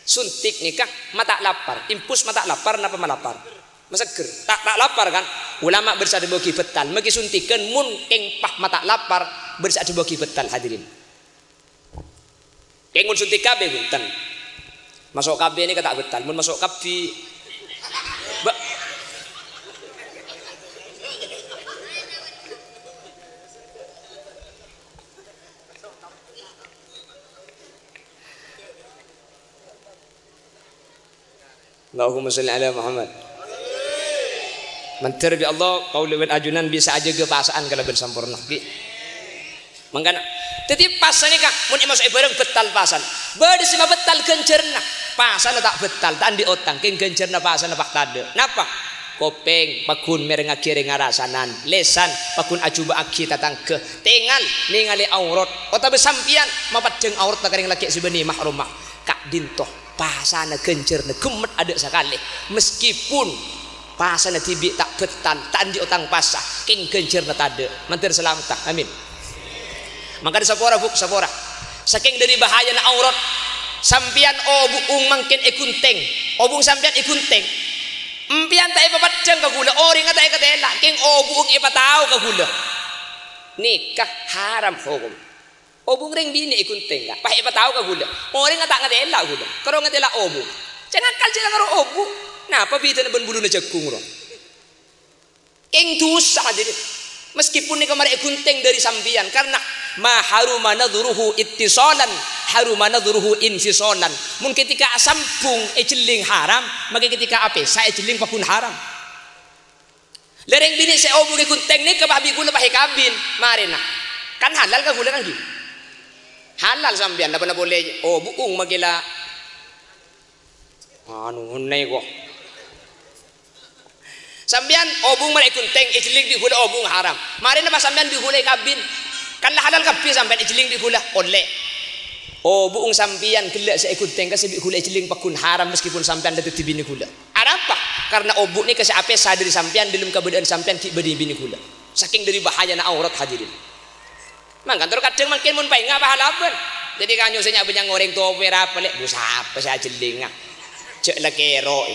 suntik nèka ma' ta' lapar, infus ma' ta' lapar napa malapar? Masegger. Ta', ta' lapar, kan? Ulama bâdâ sè adhâbu ghi bâttal, maghi suntikan mon kèng pas ma' ta' lapar, bâdâ sè adhâbu ghi bâttal, hadirin. Kèng mon suntik kabbhi, bhunten. Maso' kabbhi nèka ta' bâttal, mon maso' kabbhi, ba-, Allahumma shalli ala Muhammad. Mandhâr bi' Allah, kaulâ bân ajunan bisa ajâgâ pasa'an kalabân samporna, ghi. Mangkana, dhâddhi pasa nèka, mon èmaso'è bhârâng bâttal pasana. Bâdâ sè mabâttal ghânjhârânna. Pasana ta' bâttal, ta' andi' otang, kèng ghânjhârânna pasana pas tadâ'. Napa? Kopèng, pagghun mèrengngaghi orèng arasanan. Lèsan, pagghun ajhubâ'âghi tatangghâ. Tèngal, nèngalè aurat. Otabâ sampèyan mapeddhâng aurat ka orèng lakè' sè bânnè mahromma. Ka'dinto. Pasana ghânjhârânna ghemmet adâ' sakalè, meskipun pasana dhibi' ta' bâttal, ta' andi' otang pasa, kèng ghânjhârânna tadâ'. Mandhâr salametta. Amin. Mangkana sapora, Bu', sapora. Sakèng dhâri bahayana aurat, sampèyan obu'ung mangkèn èghunthèng. Obu'ung sampèyan èghunthèng. Empèyan ta' èpapeddhâng ka ghulâ, orèngnga ta' èkatèla', kèng obu'ung èpatao ka ghulâ. Nèka haram hokom. Obu'ung rèng binè' èghunthèng, Ka'. Pas èpatao ka ghulâ. Orèngnga ta' ngatèla' ghulâ. Karo ngatèla' obu'ung. Can akal jhâ' la karo obu'ung. Napa bhidhâna bân buluna jhâghung, ro? Kèng dhusa, hadirin. Meskipun nèka marè èghunthèng dhâri sampèyan, karna ma haruma nadhruhu ittisalan, haruma nadhruhu infisalan. Mon ketika asambhung èjhelling haram, maka ketika apèsa èjhelling pagghun haram. Lè rèng binè' sè obu'ung èghunthèng nèka, Pa', bi' ghulâ pas èkabin, marèna. Kan halal ka ghulâ, kan, ghi? Halal sampèyan, napa-napa polè obu'ung makè la anu, nèko. Sampèyan obu'ung marè èghunthèng, èjhelling bi' ghulâ obu'ung haram. Marèna pas sampèyan bi' ghulâ èkabin, kan la halal kabbhi sampèyan èjhelling bi' ghulâ, ollè. Obu'ung sampèyan ghellâ' sè èghunthèng ka sè bi' ghulâ èjhelling pagghun haram, meskipun sampèyan la dhâddhi binè ghulâ. Arapa? Karna obu' nèka sè apèsa dhâri sampèyan, dhâlem kabâdâ'ân sampèyan ghi' bâdâ binè ghulâ. Sakèng dhâri bahayana aurat, hadirin. Mangkana terro kadhâng mangkèn mon paènga' apa halabân? Dhâddhi kanyo sè nya'-bânnya' orèng topè ra palè', "Bu, sapa sè ajhellinga?" Jhâ' la kèro'.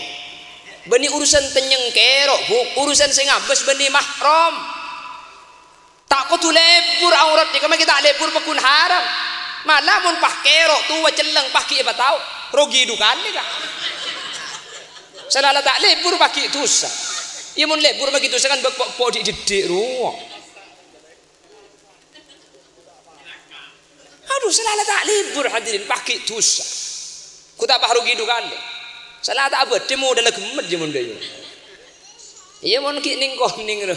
Bânnè urusan tennyeng kèro', Bu. Urusan sè ngabâs bânnè mahram. Ta' kodhu lebur aurat nèka, maghi ta' lebur pagghun haram. Mala mon pas kèro', towa, celleng, pas ghi' èpatao, rogi du kalè, Ka'. Sala la ta' lebur pas ghi' dusa. Iyâ, mon lebur maghi dusa kan bâk po'-, po' dhi'-diddhi' rowa. Adhu, sala la ta' lebur, hadirin, pas ghi' dusa. Ghu ta' pas rogi du kalè. Sala ta' abâdhi modhâlla ghemmet jâ mon dhâ' iyâ. Iyâ, mon ghi' nèng-konèng, ro.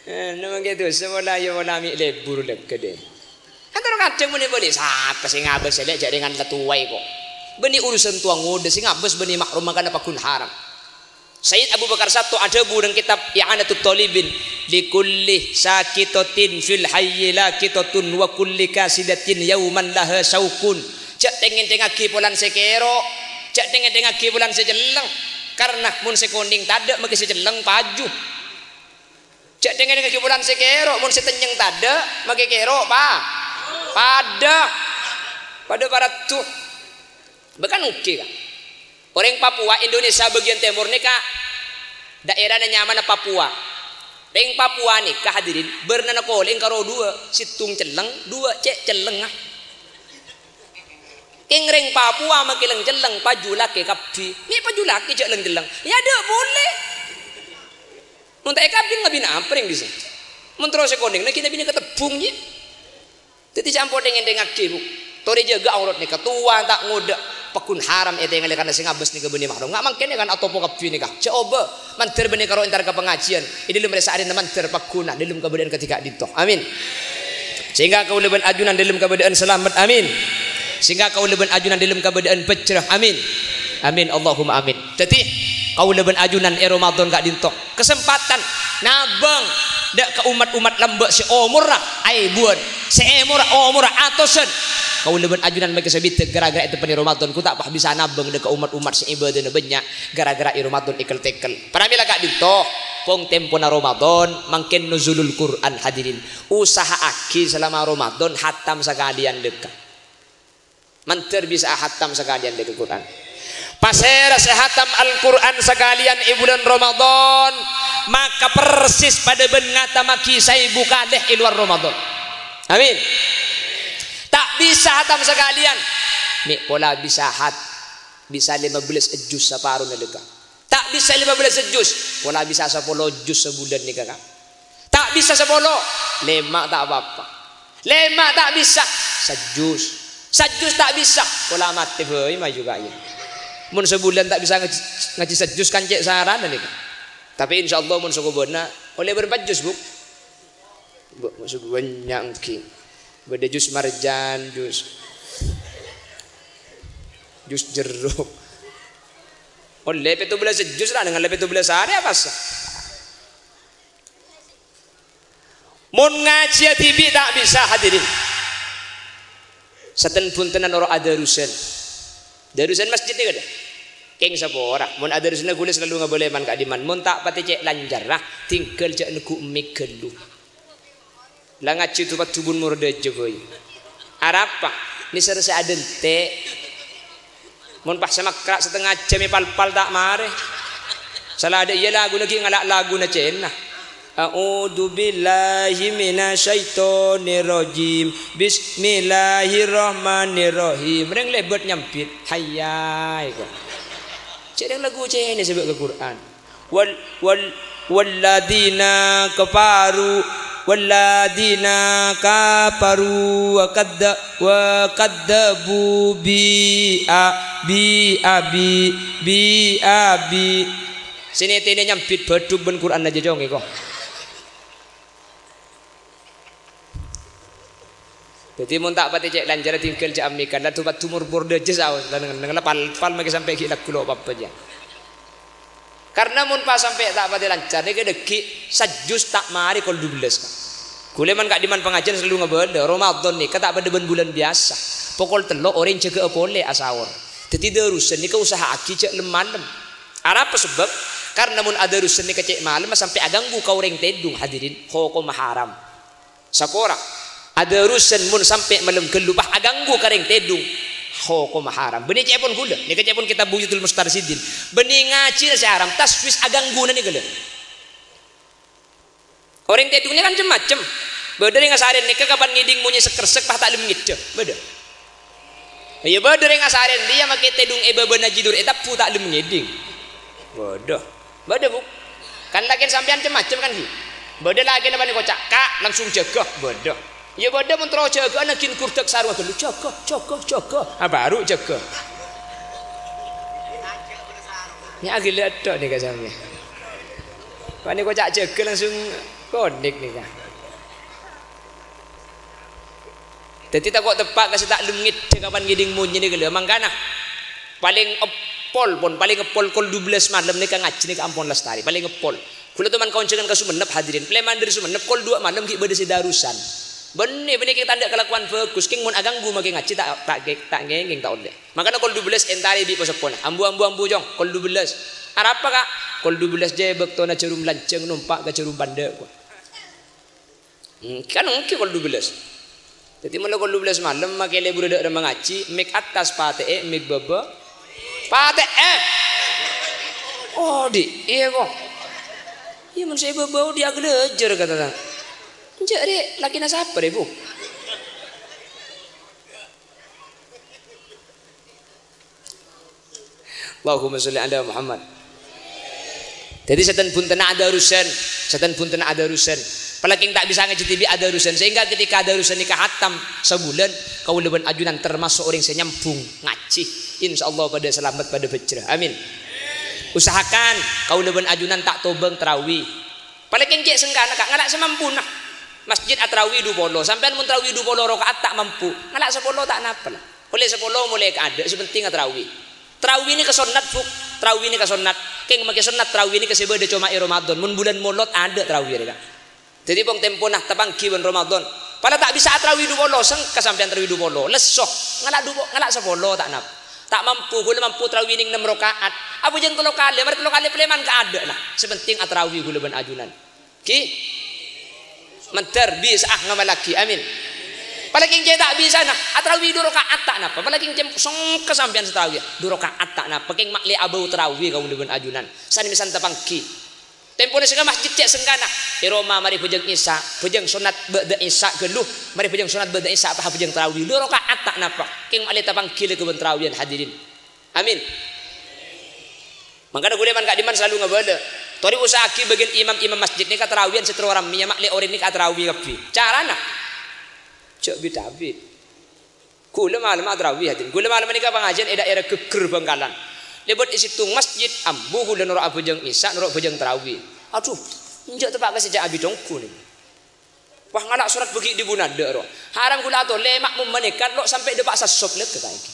Eh, nèng mangkè dusa, mola, iyâ, mola mè' lebur lèghâ dhâ. Kan terro kadhâng mon èbâli, "Sapa sè ngabâs, èlè jhâ' rèngan la towa, ko'." Bânnè urusan towa ngodâ, sè ngabâs bânnè mahram, mangkana pagghun haram. Sayyid Abu Bakar Syatto adhâbu neng kètab I'anatut Thalibin, "Likulli sakitatin fil hayyi laqitatun wa kulli kasidatin yauman laha syaukun." Jhâ' tèng-ngèntèngngaghi polana sè kèro', jhâ' tèng-ngèntèngngaghi polana sè celleng. Karna mon sè konèng tadâ', maghi sè celleng paju. Jhâ' tèng-ngèntèngngaghi polana sè kèro', mon sè tennyeng tadâ', maghi kèro', pa-, padâ. Padâ paraddhu. Bâ kan ongghu, Ka'. Orèng Papua, Indonesia bâgiyân tèmor nèka, daerana nyamana Papua. Rèng Papua nèka, hadirin, bârnana kolèng karo duwâ', sèttong celleng, duwâ' cè' cellengnga. Kèng rèng Papua makè lèng-celleng, paju lakè kabbhi. Mè' paju lakè jhâ' lèng-celleng. Iyâ, adâ' polè. Mon ta' èkabbhi, ngabina apa rèng dissa'? Mon terro sè konèng, naghi-nabina katebbhung, jiyâ. Dhâddhi, sampon tèng-ngèntèngngaghi, Bu. Torè jâgâ aurat nèka. Towa ta' ngodâ, pagghun haram ètèngalè karna sè ngabâs nèka bânnè mahram. Nga' mangkèn kan atopo kabbhi nèka. Jhâ' obâ, mandhâr bânnè karo entar ka pangajiân. È dhâlem rè-saarèna mandhâr pagghun, dhâlem kabâdâ'ân kadhi ka'dinto. Amin. Sehingga kaulâ bân ajunan dhâlem kabâdâ'ân salamet. Amin. Sehingga kaulâ bân ajunan dhâlem kabâdâ'ân bhâjrâ. Amin. Amin. Allahumma amin. Dhâddhi, kaulâ bân ajunan è Ramadan ka'dinto. Kasempadhân nabâng dâ' ka ommat-ommat lambâ' sè omorra èbuwân, sè èmorra omorra atosan. Kaulâ bân ajunan makè sabidhâk ghârâ-ghârâ èteppa'na Ramadan, ghu ta' pas bisa nabâng dâ' ka ommat-ommat sè ibâdâna bânnya' ghârâ-ghârâ è Ramadan èkel-tèkel. Pramèla ka'dinto, pong tempona Ramadan, mangkèn Nuzulul Qur'an, hadirin. Usaha'aghi salama Ramadan hatam sakalèyan, dâ' ka. Mandhâr bisa ahatam sakalèyan dâ' ka Qur'an. Pasèra sè hatam Al-Qur'an sakalèyan è bulân Ramadan, maka persis padâ bân ngatamaghi saèbu kalè è lowar Ramadan. Amin. Ta' bisa hatam sakalèyan, mè' pola bisa hat-, bisa lèma bellâs juz saparona, dâ' ka. Ta' bisa lèma bellâs juz, pola bisa sapolo juz sabulân nèka, Ka'. Ta' bisa sapolo, lèma' ta' pa-apa. Lèma' ta' bisa, sajuz. Sajuz ta' bisa, pola matè bhâi maju, Ka', iyâ. Mon sabulân ta' bisa ngajhi, ngajhi sajuz kan cè' sarana nèka. Tapè insyaallah mon sakobâna ollè bârâmpa juz, Bu? Bu, maksud bânnya' èngghi. Bâdâ juz marjan, juz, juz jeruk. Ollè pètto bellâs juz ra, nèng ollè pètto bellâs arè apa sa? Mon ngajhiyâ dhibi' ta' bisa, hadirin. Saten-bhuntenan oro' adarusan. Darusan masjid nèka, dâ. Kèng sapora. Mon adarusanna ghulâ salalu ngabâlâ man ka'dimman. Mon ta' patè cè' lancarra, tinggal jhâ' neggu' mik ghâllu. La ngajhi tu paddhu bun mordâjâ bhâi. Arapa? Nèser sè adântè'. Mon pas sè makkra' satengnga jam èpalpal ta' marè. Sala dâ' iyâ laguna ghi' ngala' laguna cèna. A'udzubillahi minasyaitonirrajim. Bismillahirrahmanirrahim. Rèng lèbât nyambit. Hayya, èko. Cè' rèng lagu cèna sè bâ' ka Qur'an. Wal, wal, walladzina kafaru, walladzina kafaru wa kadza-, wa kadzabu bi a-, bi a-, bi, bi a-, bi. Sè nètènè nyambit bâdhuk bân Qur'anna jhâ' congè, ko. Dâddhi, mon ta' patè cè' lancarra tinggal jhâ' ammikan, la du-, paddhu mor-, mordâjâ saos, la neng-, neng-, la pal-, pal makè sampè' ghi' lagghu lo' pa-apa jiyâ. Karna mon pas sampè' ta' patè lancar, nèka dâggi' sajjus ta' marè kol dubellâs, Ka'. Ghulâ man ka'dimman pangajiân salalu ngabâlâ, Ramadan nèka ta' padâ bân bulân biyasa. Pokol tello' orèng jâgâ'â polè asaor. Dâddhi, darusan nèka usaha'aghi jhâ' lem-malem. Arapa sabâb? Karna mon adarusan nèka cè' malem sampè' aghânggu ka orèng tèdung, hadirin, hokomma haram. Sapora, Adarusan mon sampè' malem ghâllu, pas aghânggu ka rèng tèdung, hokomma haram. Bânnè ca'èpon ghulâ, nèka ca'èpon kitab Buyutul Mustarsyidin. Bânnè ngajhi la sè haram, taswis aghângguna nèka lho. Orèng tèdung nèka kan cem-macem. Bâdâ rèng asarèn nèka kapan ngèdhing monyè sek-kèrsek pas ta' lem ngèdhâ. Bâdâ. Iyâ bâdâ rèng asarèn dhiyâ makè tèdung è bâbâna jidhur ètabbhu ta' lem ngèdhing. Bâdâ. Bâdâ, Bu. Kan lakèn sampèyan cem-macem kan, ghi? Bâdâ lakèna panèka koca', "Ka', langsung jâgâ." Bâdâ. Iyâ bâdâ mon terro jâgâ'â naghin gurdhâk sarongnga ghâllu, "Jâgâ, jâgâ, jâgâ." Ah, baru jâgâ. Nya aghili tok nèka sampèyan. Panèka koca' jâgâ langsung konik nèka. Dhâddhi tako' teppa' ka sè ta' lem ngèdhâ kapan ngèdhing monyè nèka lho. Mangkana palèng eppol pon, palèng eppol kol dubellâs malem nèka ngajhi nèka ampon lastarè, palèng eppol. Ghulâ toman kaonjhângan ka Sumenep, hadirin. Palèman dhâri Sumenep kol duwâ' malem ghi' bâdâ sè darusan. Bânnè, bânnè kè tandhâ kalakowan bhâghus, kèng mon aghânggu makè ngajhi ta', ta' kè-, ta' ngèngèng ta' ollè. Mangkana kol dubellâs èntarè bi' po-seppona. Ambu, ambu, ambu, Cong, kol dubellâs. Arapa, Ka'? Kol dubellâs jâ bâktona jhârum lanjhâng nompa' ka jhârum pandhâ', kowa. Hmm, kan èngghi kol dubellâs. Dhâddhi, mon la kol dubellâs malem, makè lebur dâ' remma ngajhi, mik attas patè'è, mik bâbâ patè'è. Odi', iyâ, ko. Iyâ, mon sè bâbâ odi' aghâlâjâr, kata ta. Enjâ', rè, lakèna sapa, rè, Bu? Allahumma sholli ala Muhammad. Dhâddhi, sètan bhuntenna adarusan, sètan bhuntenna adarusan. Palakèng ta' bisa ngajhi dhibi' adarusan, sehingga ketika adarusan nèka hatam sabulân, kaulâ bân ajunan termasuk orèng sè nyambung ngajhi. Insyaallah padâ salamet, padâ bhâjrâ. Amin. Usahakan kaulâ bân ajunan ta' tobâng tarawih. Palakèng cè' sengkana, Ka', ngala' sè mampuna. Masjid atarawih du polo, sampèyan mon tarawih du polo raka'at ta' mampu, ngala' sapolo ta' napa, la. Ollè sapolo molaè kaadâ', sè pentèng atarawih. Tarawih nèka sonnat, Bu. Tarawih nèka sonnat. Kèng makè sonnat tarawih nèka sè bâdâ coma è Ramadan. Mon bulân Molod adâ' tarawih rèya, Ka'. Dhâddhi, pon tempona tapangghi bân Ramadan. Pala ta' bisa atarawih du polo, sengka sampèyan tarawih du polo. Lesso. Ngala' du po-, ngala' sapolo ta' nap-, ta' mampu, ghulâ mampu tarawih nèng nem raka'at. Abhâjâng tello kalè, marè tello kalè palèman kaadâ', la. Sè pentèng atarawih ghulâ bân ajunan. Ghi? Mandhâr bisa'a ngamallaghi. Amin. Palakèng cè' ta' bisa, na, atarawih du raka'at ta' napa. Palakèng cè' songka sampèyan sè tarawih. Du raka'at ta' napa. Kèng ma'lè abâu tarawih kaulâ bân ajunan. San-mèsan tapangghi. Tempona sènga masjid cè' sengkana. È roma marè bhâjâng Isya, bhâjâng sonnat ba'da Isya ghâllu. Marè bhâjâng sonnat ba'da Isya, pas bhâjâng tarawih. Du raka'at ta' napa. Kèng ma'lè tapangghi lè ka bân tarawihan, hadirin. Amin. Mangkana ghulâ man ka'dimman salalu ngabâlâ. Torè usaha'aghi bâgiyân imam-imam masjid nèka tarawihan sè terro rammè, ya, ma'lè orèng nèka atarawih kabbhi. Carana? Jhâ' bit-abit. Ghulâ malem atarawih, hadirin. Ghulâ malem nèka pangajiân è daerah Geger, Bangkalan. Lèbât è sèttong masjid, ambu ghulâ noro' abhâjâng Isya, noro' bhâjâng tarawih. Adhu, enjâ' teppa' ka sè jhâ' abit ongghu nèka. Wah, ngala' sorat bâgi' dhibuna dâ' ro. Haram ghulâ atolè, ma'mum manèka lo' sampè' dâpa' sassop lè ka kaènggi.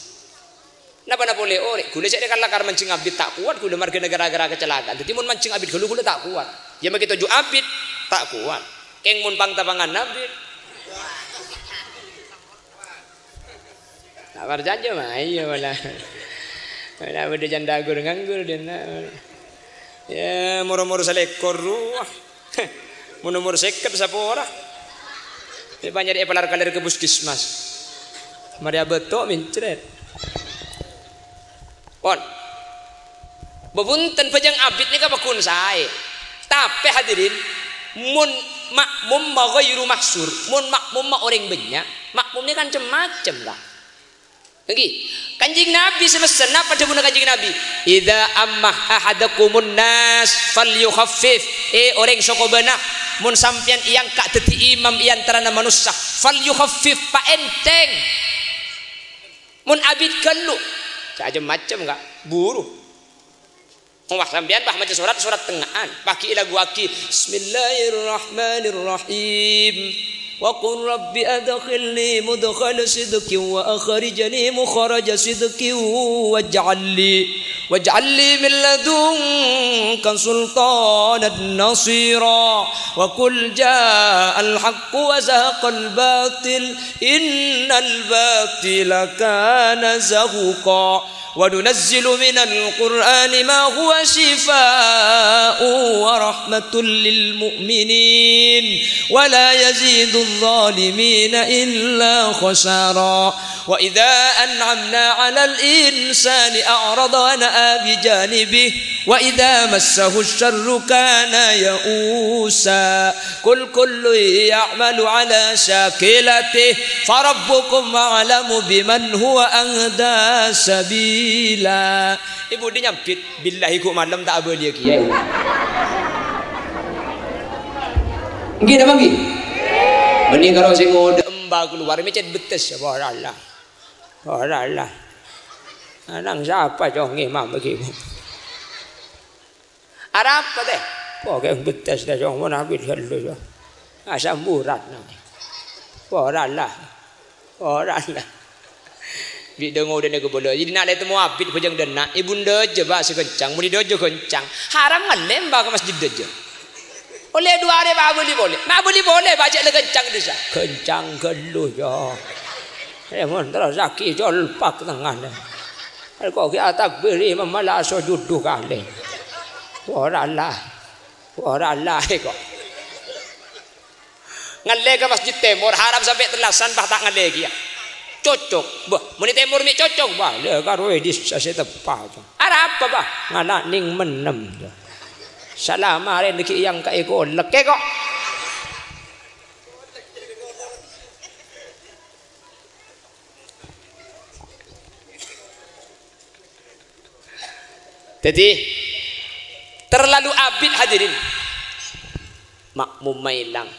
Napa-napa polè orèng, ghulâ cè' rè kala kar manjheng abit ta' kowat ghulâ marghâna ghârâ-ghârâ kacelakaan. Dhâddhi mon manjheng abit ghâllu ghulâ ta' kowat. Ya makè toju' abit, ta' kowat. Kèng mon pang-tapangan abit. Ta' parcajâ, ma, iyâ, wala. Wala bâdâ janda ghur-nganggur, dina. Ya, moro-moro salèkor rowa. Mon omor sèket, sapora. Èpanyarè èpalar-kalèr ka puskesmas. Marè abâto', mencret. Pon. Bhunten, bhâjâng abit nèka pagghun saè. Tapè, hadirin, mon ma'mumma ghairu mahsur, mon ma'mumma orèng bânnya', ma'mum nèka kan cem-macem, Ka'. Ènggi, Kanjeng Nabi sè messen, napa dhâbuna Kanjeng Nabi? "Idza amma ahadakumun nas falyukhaffif." Eh, orèng sokobâna, mon sampèyan èangka' dhâddhi imam è antarana manossa, falyukhaffif, paènthèng. Mon abit ghâllu, cem-macem, Ka', buru. Wah, sampèyan pas maca sorat, sorat tengnga'an. Pas ghi' èlaguwaghi, "Bismillahirrahmanirrahim. Wa qul rabbi adkhilni mudkhala sidqin wa akhrijni mukhraja sidqin waj'al li, waj'al li min ladunka sultanan nasira. Wa qul ja'al haqqu wa zahaqal batil, innal batila kana zahuqa." "Wa nunazzilu minal Qur'ani ma huwa shifaa'un wa rahmatun lil mu'minin, wa la yazidul الظالمين إلا خسارا. وإذا أنعمنا على الإنسان أعرض ونأى بجانبه وإذا مسه الشر كان يئوسا. قل كل يعمل على شاكلته فربكم أعلم بمن هو أهدى سبيلا. Ibu di nyambit, "Billahi ghu' malem ta' abâliyâ kèya." Ngghi napa ngghi? Bânnè karo sè ngodâ emba kalowar mècèt bettes, "Ora la. Ora la. Ana'na sapa, Cong, imam bâgi?" Arapa, tè? Pokè bettes, tè, Cong, mon abit ghâllu, Cong. Asamburat, nang. Ora la. Ora la. Bi' dâ-ngodâna kabâlâ. Jadi, na' la ètemmo abit bhâjâng dâ' enna', èbun dâjâ, Pak, sè kencang. Mon èdâjâ kencang, haram ngallè emba ka masjid dâjâ. Ollè duwâ arè, Pak, abâli polè. Ma' abâli polè, Pak, cè' la kencang dissa. Kencang ghâllu, ya. Eh, mon terrosaghi colpak tengngana. Kok ghi' atakbiri, mamala sojud du kalè. Ora la. Ora la, kok. Ngallè ka masjid tèmor, haram sampè' tellasan, pas ta' ngallè kèya. Cocok. Bâh, mon è tèmor mè' cocok, bâh, lè karo è dissa sè teppa'. Arapa, bâh? Ngala' nèng mennem. Salama arè nèghi yang ka èko lekke kok. Dhâddhi, terlalu abit, hadirin, makmumma èlang.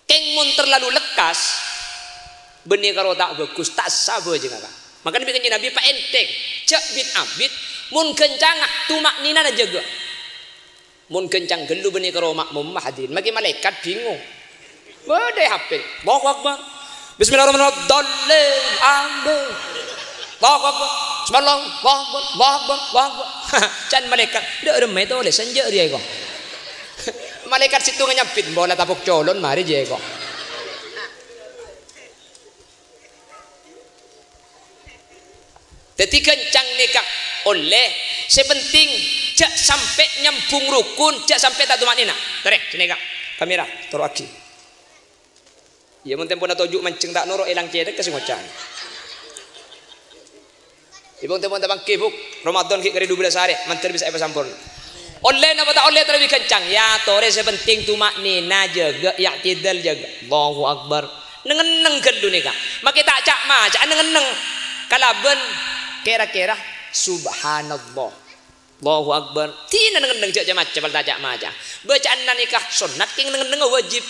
Kèng mon terlalu lekkas, bânnè karo ta' bhâghus, ta' essa bhâjângnga, Ka'. Mangkana bi' Kanjeng Nabi paènthèng, jhâ' bit-abit, mon ghâncangnga, tuma'ninana jâgâ. Mon ghâncang ghâllu bânnè karo makmumma, hadirin, makè malaèkat bingung. Bâdâ è H P. Allahu Akbar. Bismillahirrahmanirrahim. Dhalin. Amin. Allahu Akbar. Bismillah. Allahu Akbar. Allahu Akbar. Allahu Akbar. Can malaèkat. Dâ' remma tolè, sanja' rèya, kok. Malaèkat sèttonga nyambit, "Mbola tapok colon, marè, jiyâ, kok." Dhâddhi ghâncang nèka ollè, sè penting jhâ' sampè' nyambung rukun, jhâ' sampè' ta' tuma'ninah. Torè, sènè, Ka'. Kamera, toro'aghi. Iyâ, mon tempona toju' manjheng ta' noro', èlang cèthèk ka sè ngoca'. Iyâ, mon tempona ta' pangghi, Bu'. Ramadan ghi' karè dubellâs arè, mandhâr bisa èpasamporna. Ollè napa ta' ollè terro bi' ghâncang? Yâ, torè sè penting tuma'ninah jâgâ, i'tidal jâgâ. Allahu Akbar. Neng-enneng ghâllu nèka. Makè ta' ca'-maca'a neng-enneng. Kalabân kèra-kèra, "Subhanallah. Allahu Akbar." Dina neng-enneng jhâ' ca'-maca', bâl ta' ca'-maca'a. Bâca'anna nèka sonnat, kèng neng-ennengnga wajib.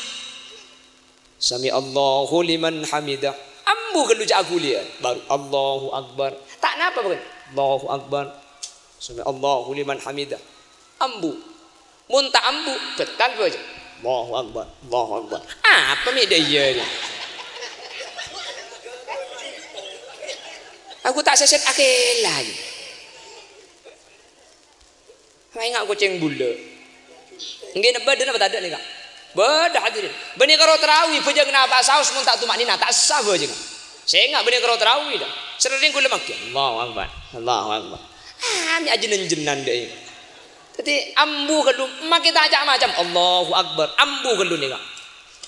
"Sami'allahu liman hamidah." Ambu ghâllu jhâ' aghuliyân. Baru, "Allahu Akbar." Ta' napa, bâgân. "Allahu Akbar. Sami'allahu liman hamidah." Ambu. Mon ta' ambu, bhâtal bâjâ. "Allahu Akbar, Allahu Akbar." Apa mè' dâ' iyâ, yâ? Aku ta' sèsèt akèla, yâ. Maènga' kocèng bulâ. Ngghi, bâdâ napa tadâ' nèka? Bâdâ, hadirin. Bânnè karo tarawi, bhâjâng napa saos mon ta' tuma'ninah, ta' essa bhâjângnga. Sènga' bânnè karo tarawi, dâ. Serrèng ghulâ mangkèn. "Allahu Akbar, Allahu Akbar." Ah, mè' ajhân-enjhânan, dâ, iyâ. Dhâddhi, ambu ghâllu, makè ta' ca'-maca'. "Allahu Akbar." Ambu ghâllu nèka.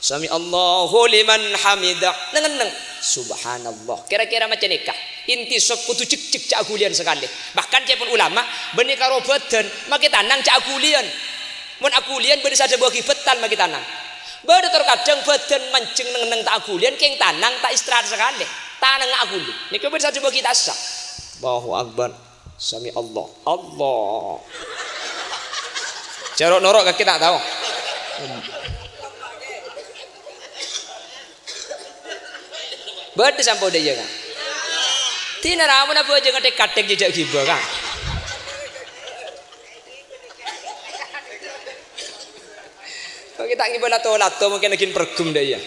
"Sami'allahu liman hamidah." Neng-enneng. "Subhanallah." Kèra-kèra maca nèka. Inti sop kodhu jhekjhek jhâ' aghuliyân sakalè. Bahkan ca'èpon ulama, bânnè karo bhâdhân, makè tanang jhâ' aghuliyân. Mon aghuliyân bânnè sè adhâbuwâghi bhâtal makè tanang. Bâdâ tor kadhâng bhâdhân manjheng neng-enneng ta' aghuliyân, kèng tanang ta' istirahat sakalè. Tanangnga aghuli. Nèka bânnè sè adhâbuwâghi ta' essa. Allahu Akbar. Sami Allah. Allah. Jhâ' ro'-noro' kakè ta' tao. Bâdâ samponna iyâ, Ka'. Dina ramona bâjâ ngathèk-kathèk jhâ' ghibâ, Ka'. Kok kita ngibâ lato-lato mungkin lagi pergum dâ' iyâ.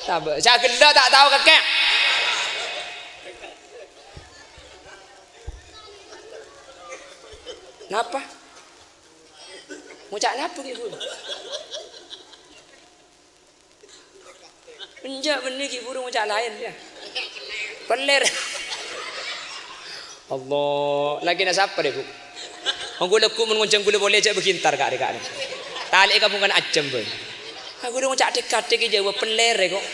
Sabâ, jhâ' ghellâ' ta' tao kakè. Napa? Ngoca' napa ghi' buru? Enjâ', bânnè ghi' buru ngoca' laèn, yâ. Pellèr. Allah, lakèna sapa rè, Bu? Ongghu lagghu' mon ngonjhâng ghulâ polè jhâ' bâghi entar, Ka', rè, Ka', rè. Talè'è ka bungkana ajâm, bâi. Aku dong cak dek-kadek jawab peler kok.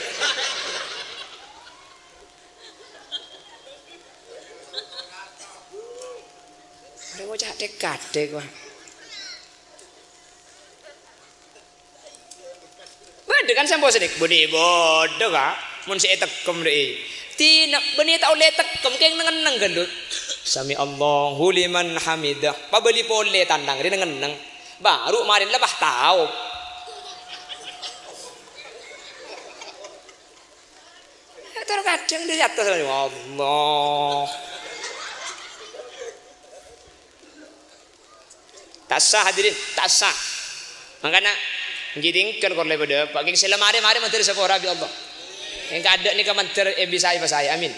Arè ngoca' dhek-kadhek, wah. Bâdâ kan sampo sèdhek, bâdâ, bâdâ, Ka'. Mon sè ètekkem, dhek. Tina, bânnè ta' ollè ètekkem, kèng neng-enneng ghâllu. "Sami Allahu liman hamidah." Pabâli polè tandang, rè neng-enneng. Baru marèn la pas tao. Terkadang dari atas, Allah. Ta' sah, hadirin, ta' sah. Mangkana, ngghi tinggal kor lebbâ dâpa'. Kèng sè la marè, marè mandhâr sapora bi' Allah. Kèng kaadâ' nèka mandhâr, eh, bisa èpasaè. Amin.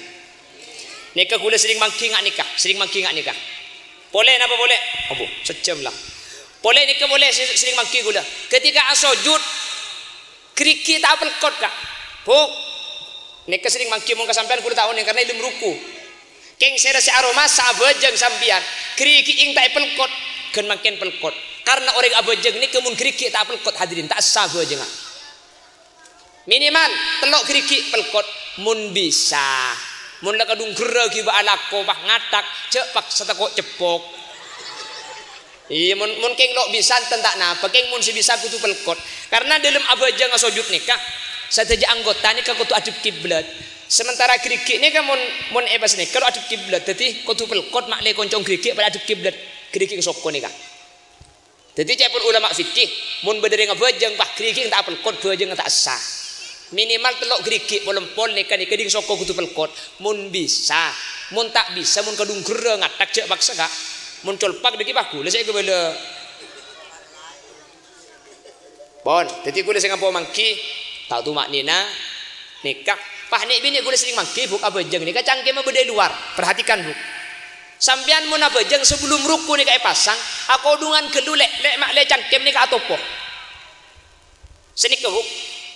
Nèka ghulâ sering mangghi nga' nèka, sering mangghi nga' nèka. Polè napa polè? Abu, sejam lah. Polè nèka polè se-, sering mangghi ghulâ. Ketika asojud, ghârighi' ta' apelkot, Ka'. Bu, nèka sering mangghi mon ka sampèyan ghulâ ta' onèng karena èlem ruku. Kèng sèra sè aromasa abhâjâng sampèyan, ghârighi' ta' èpelkot, ghân mangkèn pelkot. Karena orèng abhâjâng nèka mon ghârighi' ta' apelkot, hadirin, ta' essa abhâjângnga. Minimal tello' ghârighi' pelkot, mon bisa. Mon la kadhung ghârrâ' ghibâ alako, pas ngatak, jhâ' paksa tako' ceppok. Iyâ, mon, mon kèng lo' bisa, enten ta' napa, kèng mon sè bisa kodhu pelkot. Karena dâlem abhâjâng asojud nèka, sadhâjâ anggota nèka kodhu adhep kiblat. Sementara ghârighi' nèka mon, mon è pas nèka lo' adhep kiblat, dhâddhi kodhu pelkot ma'lè koncong ghârighi' padâ adhep kiblat, ghârighi' ka soko nèka. Dhâddhi, ca'èpon ulama fikih, mon bâdâ rèng abhâjâng, pas ghârighi' ta' apelkot, bhâjângnga ta' essa. Minimal tello' ghârighi' polempol nèka, nèka ding soko kodhu pelkot. Mon bisa, mon ta' bisa, mon kadhung ghârrâ' ngatak, jhâ' paksa, Ka'. Mon colpak dhâggi' pas ghulâ sè èkabâlâ. Pon, dhâddhi ghulâ sè ngampo mangghi, ta' tuma'nina, nèka. Pas nè'-binè' ghulâ sering mangghi, Bu', abhâjâng nèka cangkemma bâdâ è lowar. Perhatikan, Bu'. Sampèyan mon abhâjâng sabellum ruku nèka èpasang, akodhungan ghâllu lè'-lè' ma'lè cangkem nèka atopo. Sanèka, Bu'.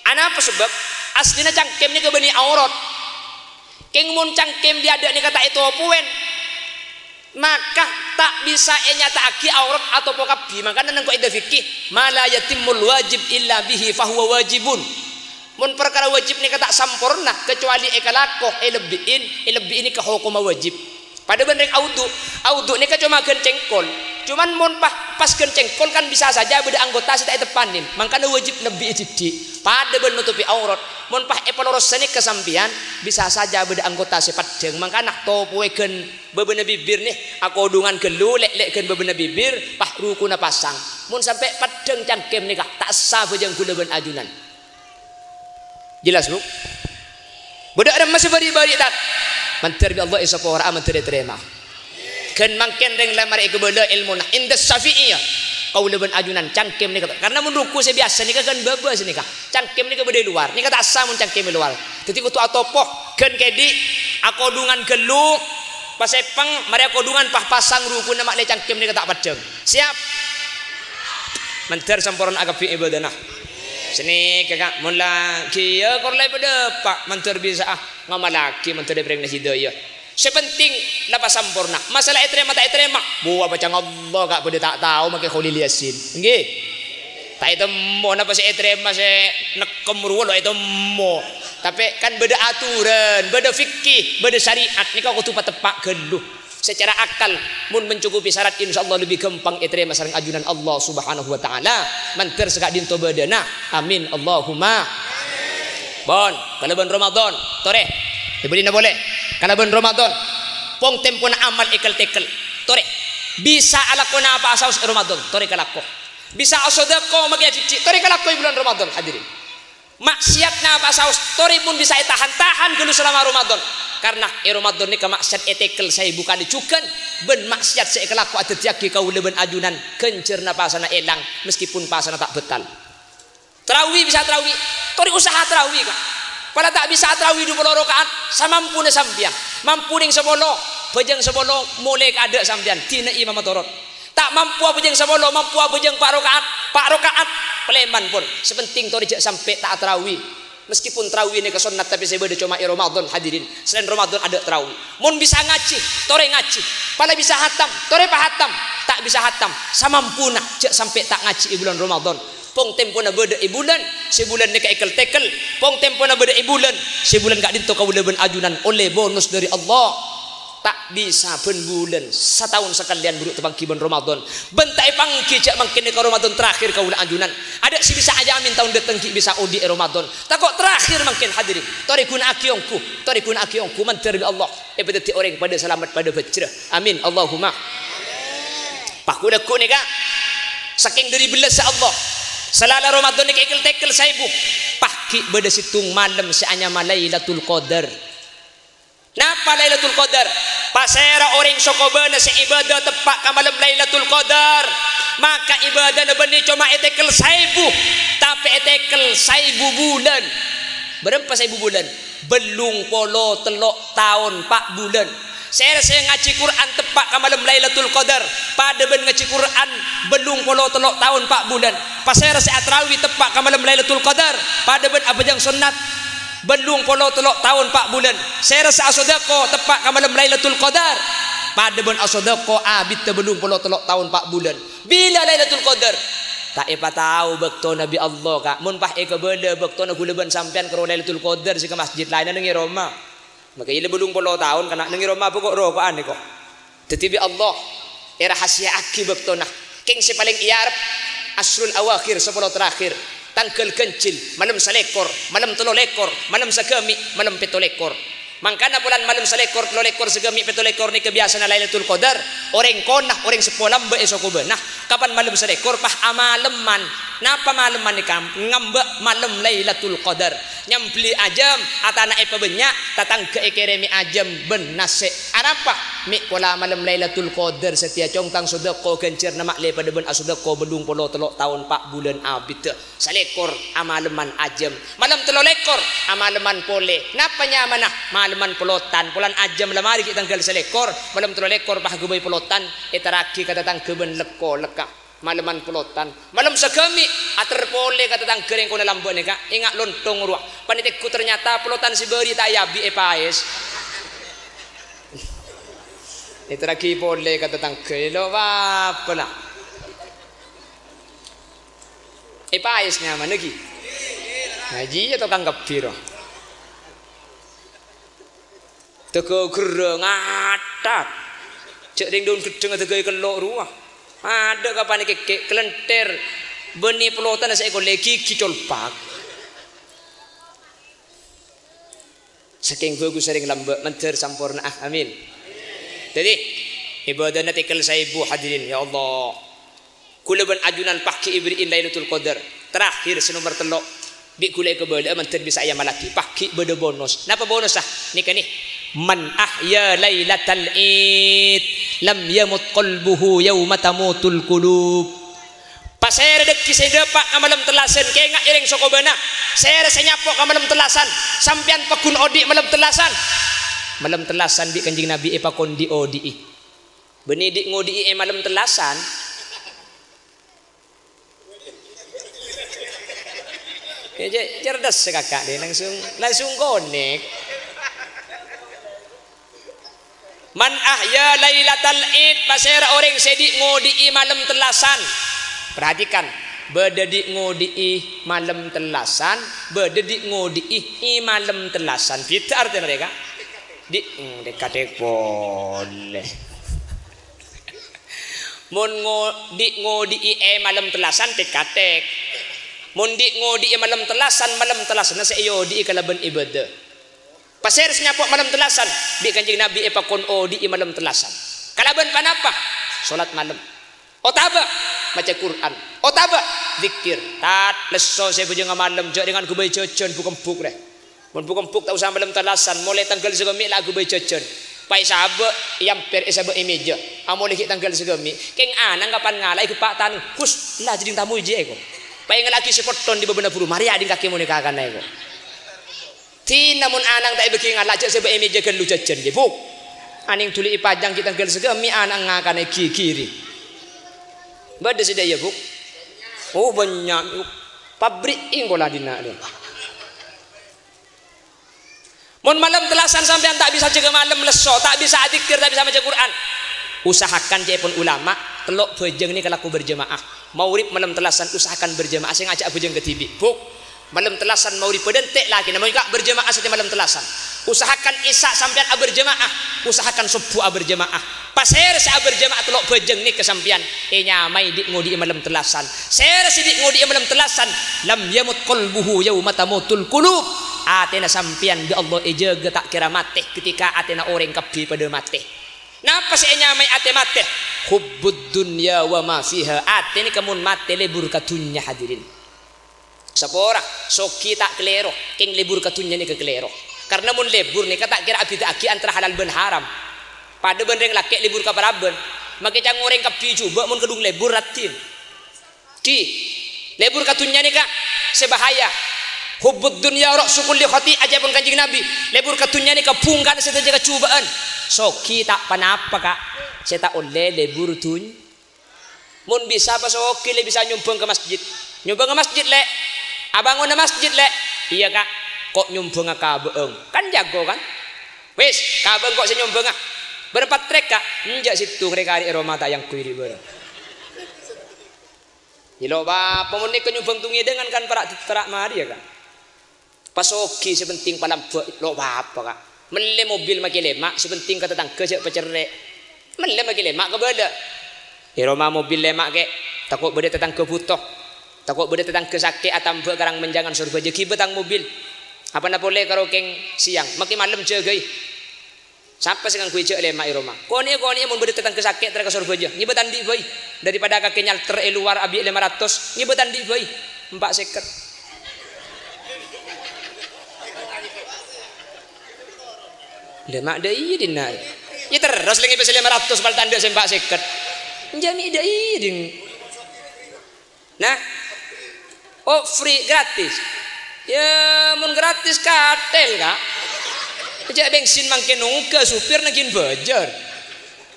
Anapa sabâb? Aslina cangkem nèka bânnè aurat. Kèng mon cangkem dâ'-adâ' nèka ta' ètopowèn, maka ta' bisa ènyata'aghi aurat atopo kabbhi. Mangkana neng kaidah fikih, "Ma la yatimmul wajib illa bihi fahuwa wajibun." Mon parkara wajib nèka ta' samporna, kecuali èkalako, èlebbi'in, èlebbi'in nèka hokomma wajib. Padâ bân rèng audu'. Audu' nèka coma ghân cèngkol. Cuman mon pa-, pas ghân cèngkol kan bisa saja bâdâ anggota sè ta' èteppanè. Mangkana wajib lebbi'i dhiddhi'. Padâ bân notobhi aurat. Mon pas èpalorosè nèka sampèyan, bisa saja bâdâ anggota sè peddhâng. Mangkana topowè ghân bâbâna bibir nè, akodhungan ghâllu, lè'-lè' ghân bâbâna bibir, pas rukuna pasang. Mon sampè' peddhâng cangkem nèka, ta' essa bhâjâng ghulâ bân ajunan. Jelas, Bu'? Bâdâ aremma sè bâri'-bâri', Tat? Mandhâr bi' Allah èsapora'a, mandhâr ètarèma. Ghân mangkèn rèng la marè èkabâlâ èlmona. Inda Syafi'iyah, kaulâ bân ajunan cangkem nèka, karena mon ruku sè biyasa nèka kan bâbâ sè nèka. Cangkem nèka bâdâ è lowar. Nèka ta' essa mon cangkem è lowar. Dhâddhi kodhu atopo. Ghân kèdhi', akodhungan ghâllu, pasèpèng, marè akodhungan pas pasang rukuna ma'lè cangkem nèka ta' peddhâng. Siap? Mandhâr samporna kabbhi ibadana. Sanèka, Ka', mon la ghiyâ kor la èpadâpa', mandhâr bisa'a ngamallaghi, mandhâr èparèngana hidayah. Sè penting, la pas samporna. Masalah ètarèma ta' ètarèma, bu, apa ca'na Allah, Ka', bâdâ ta' tao makè Kholil Yasin. Èngghi? Ta' ètemmo, napa sè ètarèma sè nekkem rowa lo' ètemmo. Tapè kan bâdâ aturan, bâdâ fikih, bâdâ syariat, nèka kodhu pateppa' ghâllu. Secara akal, mon mencukupi syarat, insyaallah lebbi ghâmpang ètarèma sareng ajunan Allah Subhanahu wa Ta'ala. Mandhâr saka'dinto bâdâna. Amin. Allahumma. Pon, kalabân Ramadan, torè. Èbâdhina polè. Kalabân Ramadan, pong tempona amal èkel-tèkel. Torè. Bisa alako napa saos è Ramadan, torè kalako. Bisa asodako makè dhiddhi', torè kalako è bulân Ramadan, hadirin. Maksiat napa saos, torè mon bisa ètahan-tahan ghâllu salama Ramadan. Karna è Ramadan nèka maksiat ètèkel saèbu kalè jhughân, bân maksiat sè èkalako adhâddhiyâghi kaulâ bân ajunan ghânjhârna pasana èlang, meskipun pasana ta' bâtal. Tarawi bisa tarawi, torè usaha tarawi, Ka'. Pola ta' bisa tarawi dupolo raka'at, samampuna sampèyan. Mampu nèng sapolo, bhâjâng sapolo, molè kaadâ' sampèyan, dina imamma torot. Ta' mampu abhâjâng sapolo, mampu abhâjâng pa' raka'at, pa' raka'at, palèman pon. Sè penting torè jhâ' sampè' ta' atarawi. Meskipun tarawi nèka sonnat, tapè sè bâdâ coma è Ramadan, hadirin. Salaèn Ramadan adâ' tarawi. Mon bisa ngajhi, torè ngajhi. Pola bisa hatam, torè pahatam. Ta' bisa hatam, samampuna, jhâ' sampè' ta' ngajhi è bulân Ramadan. Pong tempona bâdâ è bulân, sè bulân nèka èkel-tèkel. Pong tempona bâdâ è bulân, sè bulân ka'dinto kaulâ bân ajunan ollè bonus dâri Allah. Ta' bisa bân bulân, sataon sakalèyan buru tapangghi bân Ramadan. Bân ta' èpangghi jâ' mangkèn nèka Ramadan terakhir kaulâ ajunan. Adâ' sè bisa ajamin taon dâteng ghi' bisa odi' è Ramadan. Tako' terakhir mangkèn, hadirin. Torè ghuna'aghi ongghu, torè ghuna'aghi ongghu, mandhâr bi' Allah èpadhâddhi orèng padâ salamet, padâ bhâjrâ. Amin. Allahumma. Paku-laku nèka, sakèng dâri bellâssa Allah. Salala Ramadan nèka èkel-tèkel saèbu. Paghi' bâdâ sèttong malem sè anyama Lailatul Qadar. Napa Lailatul Qadar? Pasèra orèng sokobâna sè ibâdâ teppa' ka malem Lailatul Qadar, maka ibâdâna bânnè coma ètèkel saèbu, tapè ètèkel saèbu bulân. Bârâmpa saèbu bulân? Bâllung polo tello' taon pa' bulân. Sèra sè ngajhi Qur'an teppa' ka malem Lailatul Qadar, padâ bân ngajhi Qur'an bâllung polo tello' taon pa' bulân. Pasèra sè atarawi teppa' ka malem Lailatul Qadar, padâ bân abhâjâng sonnat bâllung polo tello' taon pa' bulân. Sèra sè asodâko teppa' ka malem Lailatul Qadar, padâ bân asodâko abiddhâ bâllung polo tello' taon pa' bulân. Bilâ Lailatul Qadar? Ta' èpatao bâktona bi' Allah, Ka'. Mon pas èkabâlâ bâktona ghulâ bân sampèyan karo Lailatul Qadar sè ka masjid, laènna neng è roma. Maka ila bâllung polo taon kana' neng è roma bâko' roko'an nèko. Dhâddhi bi' Allah èrahasiyaaghi bâktona. Kèng sè palèng èarep asrul awakhir, sapolo terakhir, tangghâl Ghânjhil, malem salèkor, malem tello lèkor, malem saghâmi', malem pètto lèkor. Mangkana polana malem salèkor, tello lèkor, saghâmi', pètto lèkor nèka biyasana Lailatul Qadar, orèng kona, orèng seppo lambâ' è sokobâna. Kapan malem salèkor, pas amaleman. Napa maleman nèka? Ngambâ' malem Lailatul Qadar. Nyambelli ajâm, atana èpabânnya', tatangghâ èkèrèmè ajâm bân nasè'. Arapa? Mè' pola malem Lailatul Qadar satèya, cong, tang sodâko ghânjhârna ma'lè padâ bân asodâko bâllung polo tello' taon pa' bulân abiddhâ. Salèkor amaleman ajâm. Malem tello lèkor amaleman polè. Napa nyamana? Maleman pelotan. Polana ajâm la marè ghi' tangghâl salèkor, malem tello lèkor pas aghâbây pelotan, èterraghi ka tatangghâ bân lekko-lekka. Maleman pelotan. Malem saghâmi', ater polè ka tatangghâ rèng kona lambâ' nèka, enga' lontong rowa. Panèteggu ternyata pelotan sè bâri' ta' èabi' èpaès. Èterraghi polè ka tatangghâ, èlo apa la? Èpaès nyamana ghi. Nah, iyâ tokang kabbhi, ro. Dâgâ gerrâ ngathak. Jâ' rèng dhâun ghedhâng dâgâ èkello' rowa. Adâ' kapan kèkkè' kalènthèr bânnè pelotan sè èkollè gighi colpak. Sakèng bhâgus sarèng lambâ', mandhâr samporna'a. Amin. Dhâddhi, ibâdâna tèkel saèbu, hadirin. Ya Allah. Ghulâ bân ajunan paghi' èberri'i Lailatul Qadar. Terakhir, sè nomer tello'. Bi' ghulâ èkabâlâ'â mandhâr bisa èamallaghi. Paghi' bâdâ bonus. Napa bonussa? Nèka nè. "Man ahya lailatal id, lam yamut qalbuhu yauma tamutul qulub." Pasèra dhâggi' sè dâpa' ka malem tellasan, kèngaè rèng sokobâna. Sèra sè nyapo' ka malem tellasan, sampèyan paggun odi' malem tellasan. Malem tellasan bi' Kanjeng Nabi èpakon dhi'-odi'i. Bânnè dhi'-ngodi'i è malem tellasan. Ya, ce-, cerdas sè kaka' deh, langsung, langsung connect. "Man ahya lailatal id," pasèra orèng sè dhi'-ngodi'i malem tellasan. Perhatikan, bâdâ dhi'-ngodi'i malem tellasan, bâdâ dhi'-ngodi'i è malem tellasan. Bhidhâ artèna rèka. Dhi', hmm, tèk-katèk polè. Mon ngo-, dhi'-ngodi'i è malem tellasan, tèk-katèk. Mon dhi'-ngodi'i malem tellasan, malem tellasanna sè èodi'i kalabân ibâdâ. Pasèra sè nyapo' malem tellasan, bi' Kanjeng Nabi èpakon odi'i malem tellasan. Kalabân panapa? Solat malem. Otabâ maca Qur'an. Otabâ dzikir. Tat, lesso sè bhâjângnga malem, jâ' rèng aghâbây jhâjhân bu'-kembuk rè. Mon bu'-kembuk ta' osa malem tellasan, molaè tangghâl saghâmi' la aghâbây jhâjhân. Pas èsabâ', èampèr, èsabâ' è mèjâ. Amolaè ghi' tangghâl saghâmi'. Kèng ana'na kapan ngalaè ghi' pa' tan, "Gus, la jhâdhing tamoy jiyâ, ko." Pas èngala'aghi sè potton dhi' bâbâna buru, "Marè adhing kakè monè kakana, ko." Dina mon ana'na ta' èbâghi ngala', jâ' sè bâ' è mèjâ ghâllu jhâjhân, yâ, Bu'. Anèng dhuli èpajâng ghi' tangghâl saghâmi', ana' ngakana èghighiri. Bâdâ sè dâ' iyâ, Bu'? Oh, bânnya'. Pabrik èngkola dina, deh. Mon malem tellasan sampèyan ta' bisa jâgâ malem lesso, ta' bisa adzikir, ta' bisa maca Qur'an, usahakan ca'èpon ulama, tello' bhâjâng nèka lako berjamaah. Maghrib malem tellasan usahakan berjamaah, sè ngajhâk abhâjâng kadhibi'. Bu, malem tellasan maghrib bâdâ ènte' lakèna, mon ka' berjamaah satèya malem tellasan. Usahakan isya sampèyan aberjamaah, usahakan subuh aberjamaah. Pasèra sè aberjamaah tello' bhâjâng nèka sampèyan ènyamaè dhi'-ngodhi'i malem tellasan. Sèra sè dhi'-ngodhi'i malem tellasan, lam yamut qalbuhu yauma tamutul qulub. Atèna sampèyan bi' Allah èjâgâ ta' kèra matè ketika atèna orèng kabbhi padâ matè. Napa sè ènyamaè atè matè? Hubbud dunya wa ma fiha. Atè nèka mon matè lebur ka dhunnya, hadirin. Saporana, soghi ta' kalèro, kèng lebur ka dhunnya nèka kalèro. Karna mon lebur nèka ta' kèra abhidhâ'aghi antara halal bân haram. Padâ bân rèng lakè' lebur ka parabân. Makè ca'na orèng kabbhi jhubâ' mon kadhung lebur raddhin. Di, lebur ka dhunnya nèka sè bahaya. Hubbud dunya ra'su kulli khati'ah, ca'èpon Kanjeng Nabi. Lebur ka dhunnya nèka bhungkana sadhâjâ kajhubâ'ân. Soghi ta' ponapa, Ka'. Sè ta' ollè lebur dhunnya. Mon bisa pasoghi, Lè', bisa nyombhâng ka masjid. Nyombhâng ka masjid, Lè'. Abângona masjid, Lè'. Iyâ, Ka'. Ko' nyombhângnga ka abâ'eng. Kan jhâgâ, kan? Wis, ka abâ'eng ko' sè nyombhângnga. Bârâmpa trek, Ka'? Enjâ' sèttong, rè-karè è roma ta' èyangghuy dhi' bârâ. Yâ lo' apa, mon nèka nyombhâng tong-ngèdângan kan para', para' marè, yâ, Ka'. Pasoghi sè penting palambâ', lo' apa, Ka'. Mellè mobil makè lèma', sè penting ka tatangghâ jhâ' pacerrè'. Mellè makè lèma' kabâlâ. È roma mobil lèma' kè', tako' bâdâ tatangghâ bhuto. Tako' bâdâ tatangghâ sakè' atambâ' ka rang-manjângan Sorbhâjâ ghibâ tang mobil. Apana polè karo kèng sèyang, makè malem jâgâi. Sapa sè ngangghuy jhâ' lèma' è roma? Konè'è, konè'è mon bâdâ tatangghâ sakè' terro ka Sorbhâjâ, ngèbâ ta' andi' bhâi. Daripada kakè nyalter è luar abi'â lèma ratos, ngèbâ ta' andi' bhâi. Empa' sèket. Lèma' dâ' iyâ, dinna'. Iyâ terros lè ngèbâ sè lèma ratos, pal tandhâ sè empa' sèket. Jâmi' dâ' iyâ, ding. Nah, oh, free, gratis. Yâ, mon gratis, kathèl, Ka'. Jhâ' bensin mangkèn ongghâ, supirna ghi' bâjâr.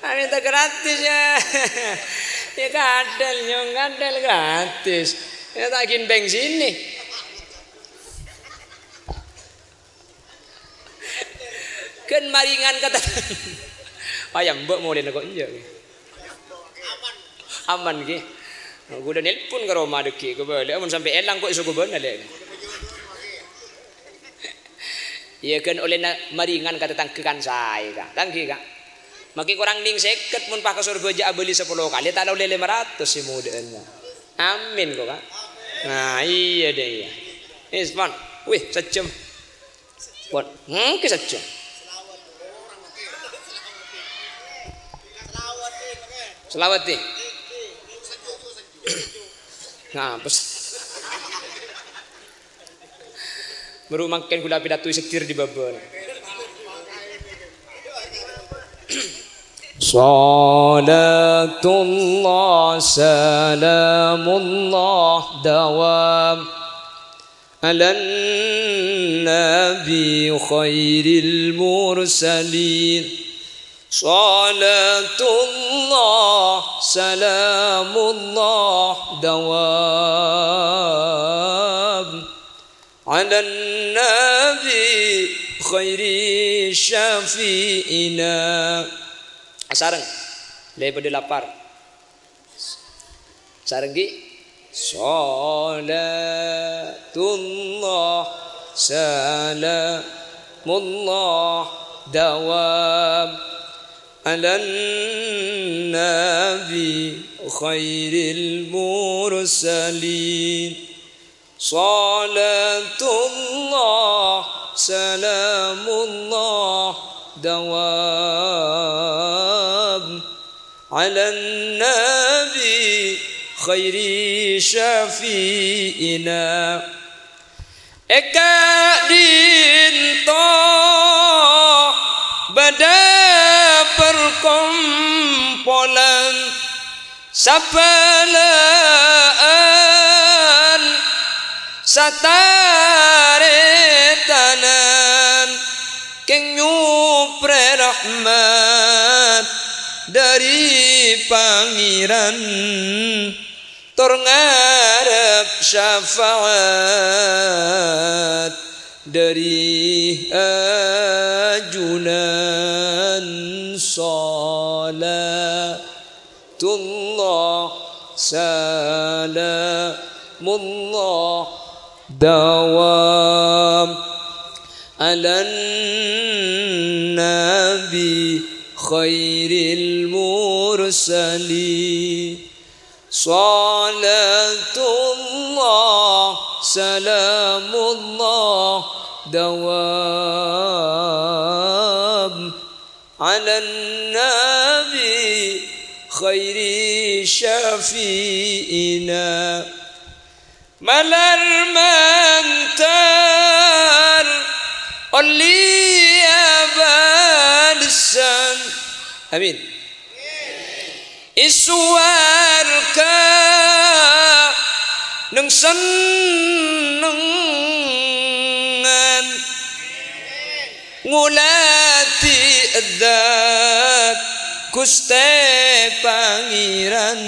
Ah, mènta gratis, yâ. Yâ, kathèl, nyong, kathèl gratis. Yâ, ta' ghi' bensinè. Ghân marèngan kata. Wah, yâ, mbok molèna ko' enjâ'. Aman, ghi. Ghulâ nelpon ka roma dâggi', kabâlâ, mon sampè' èlang ko' èsokobâna, Lè'. Iyâ, ghân ollèna marèngan ka tatangghâ kan saè, Ka'. Tangghi, Ka'. Makè korang nèng sèket, mon pas ka Sorbhâjâ abâli sapolo kalè, ta' la ollè lèma ratos sè modâ'ân, Ka'. Amin, ko', Ka'. Nah, iyâ, dâ', iyâ. Wis, pon. Wih, sajjhâm. Pon, hmm, kè sajjhâm. Selawat, è. Nah, pes. Baru mangkèn ghulâ pidato setir di babon. Salatullah, salamullah, dawam. على النبي خير المرسلين. صلاة الله، سلام الله، دوام على النبي خير شفيعنا. Asareng. Lè' padâ lapar. Sareng ghi. Salatullah, salamullah, dawam ala nabi khairil mursalin. Salatullah, salamullah, dawam ala nabi khairi syafi'ina. È ka'dinto bâdâ perkompolan sabâlâ'ân sataretanan kèng nyoprè rahmat dâri Pangèran, tor ngarep syafaat dâri ajunan. Salatullah, سلام الله دوام على النبي خير المرسلين. صلاة الله، سلام الله، دوام على النبي خير شفيعنا. Malar mantar olli abadsan. Amin. È sowarga neng-sennengngan, ngoladi Dzat Ghustè Pangèran.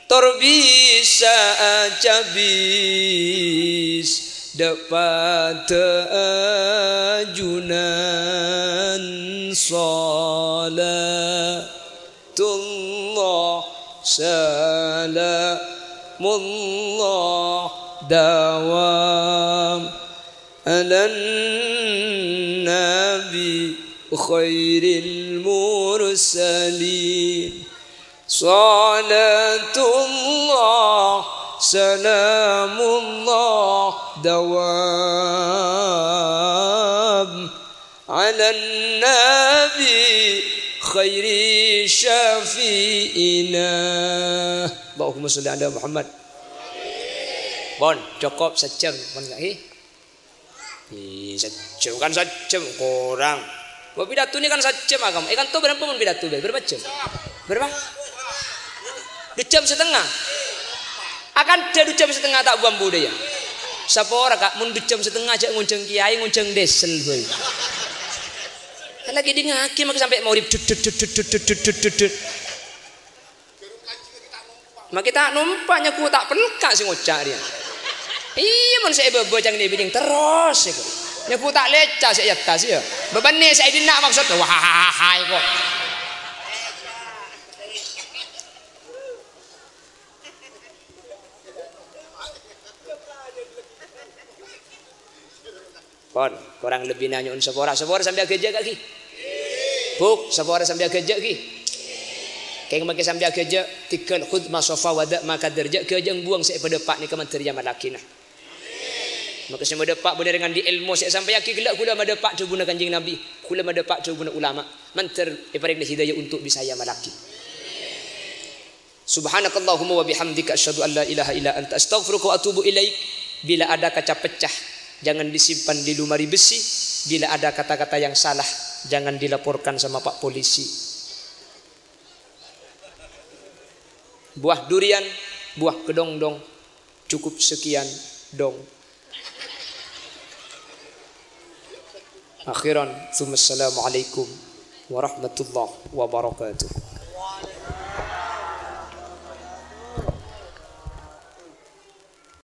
Tor bisa acabis dâ' padâ ajunan. Shalatullah, salamullah, dawam alan nabi khairil mursalin. Shalatullah, salamullah, dawam alan nabi khairi syafi'ina. Allahumma sholli ala Muhammad. Pon, cokop sajjhâm, pon, ngghi? Ih, sajjhâm, kan sajjhâm, korang. Bâ, pidato nèka kan sajjhâm, akam. Eh, kan to bârâmpa mon pidato, bâ? Bârâmpa jhâm? Bârâmpa? Du jhâm satengnga. Akan dâ du jhâm satengnga ta' bu-ambu dâ, yâ. Sapora, Ka', mon du jhâm satengnga jhâ' ngonjhâng kèyaè, ngonjhâng diesel, bhâi. Kan lagi dingngaghi, maka sampè' maghrib, dut, dut, dut. Maka ta' nompa' nyaku ta' pelka' sè ngoca' rèya. Iyâ, mon sè è bâbâ cang nè bhâjâng terros, èko. Nyaku ta' lèca sè è attas, yâ. Bâbânnè sè è dinna' maksod, wah, èko. Pon, korang lebbina nyo'on sapora. Sapora sampè' aghâjâ, Ka', ghi? Bu', sapora sampè' aghâjâ, ghi? Kèng makè sampè' aghâjâ, tèghâl khudz ma shafa wa da' ma kaddar, jhâ' ghâjâ buwâng sè èpadâpa' nèka mandhâr nyamallaghi, nah. Maka sè madâpa' bânnè rèng andi' èlmo sè èsampèyaghi ghellâ' ghulâ madâpa' dhâbuna Kanjeng Nabi, ghulâ madâpa' dhâbuna ulama, mandhâr èparèngana hidayah untuk bisa nyamallaghi. Subhanakallahumma wa bihamdika, asyhadu an la ilaha illa anta, astaghfiruka wa atubu ilaik. Bila ada kaca pecah, jangan disimpan di lemari besi. Bila ada kata-kata yang salah, jangan dilaporkan sama Pak Polisi. Buah durian, buah kedondong. Cukup sekian dong. Akhiran, tsumma assalamualaikum warahmatullahi wabarakatuh.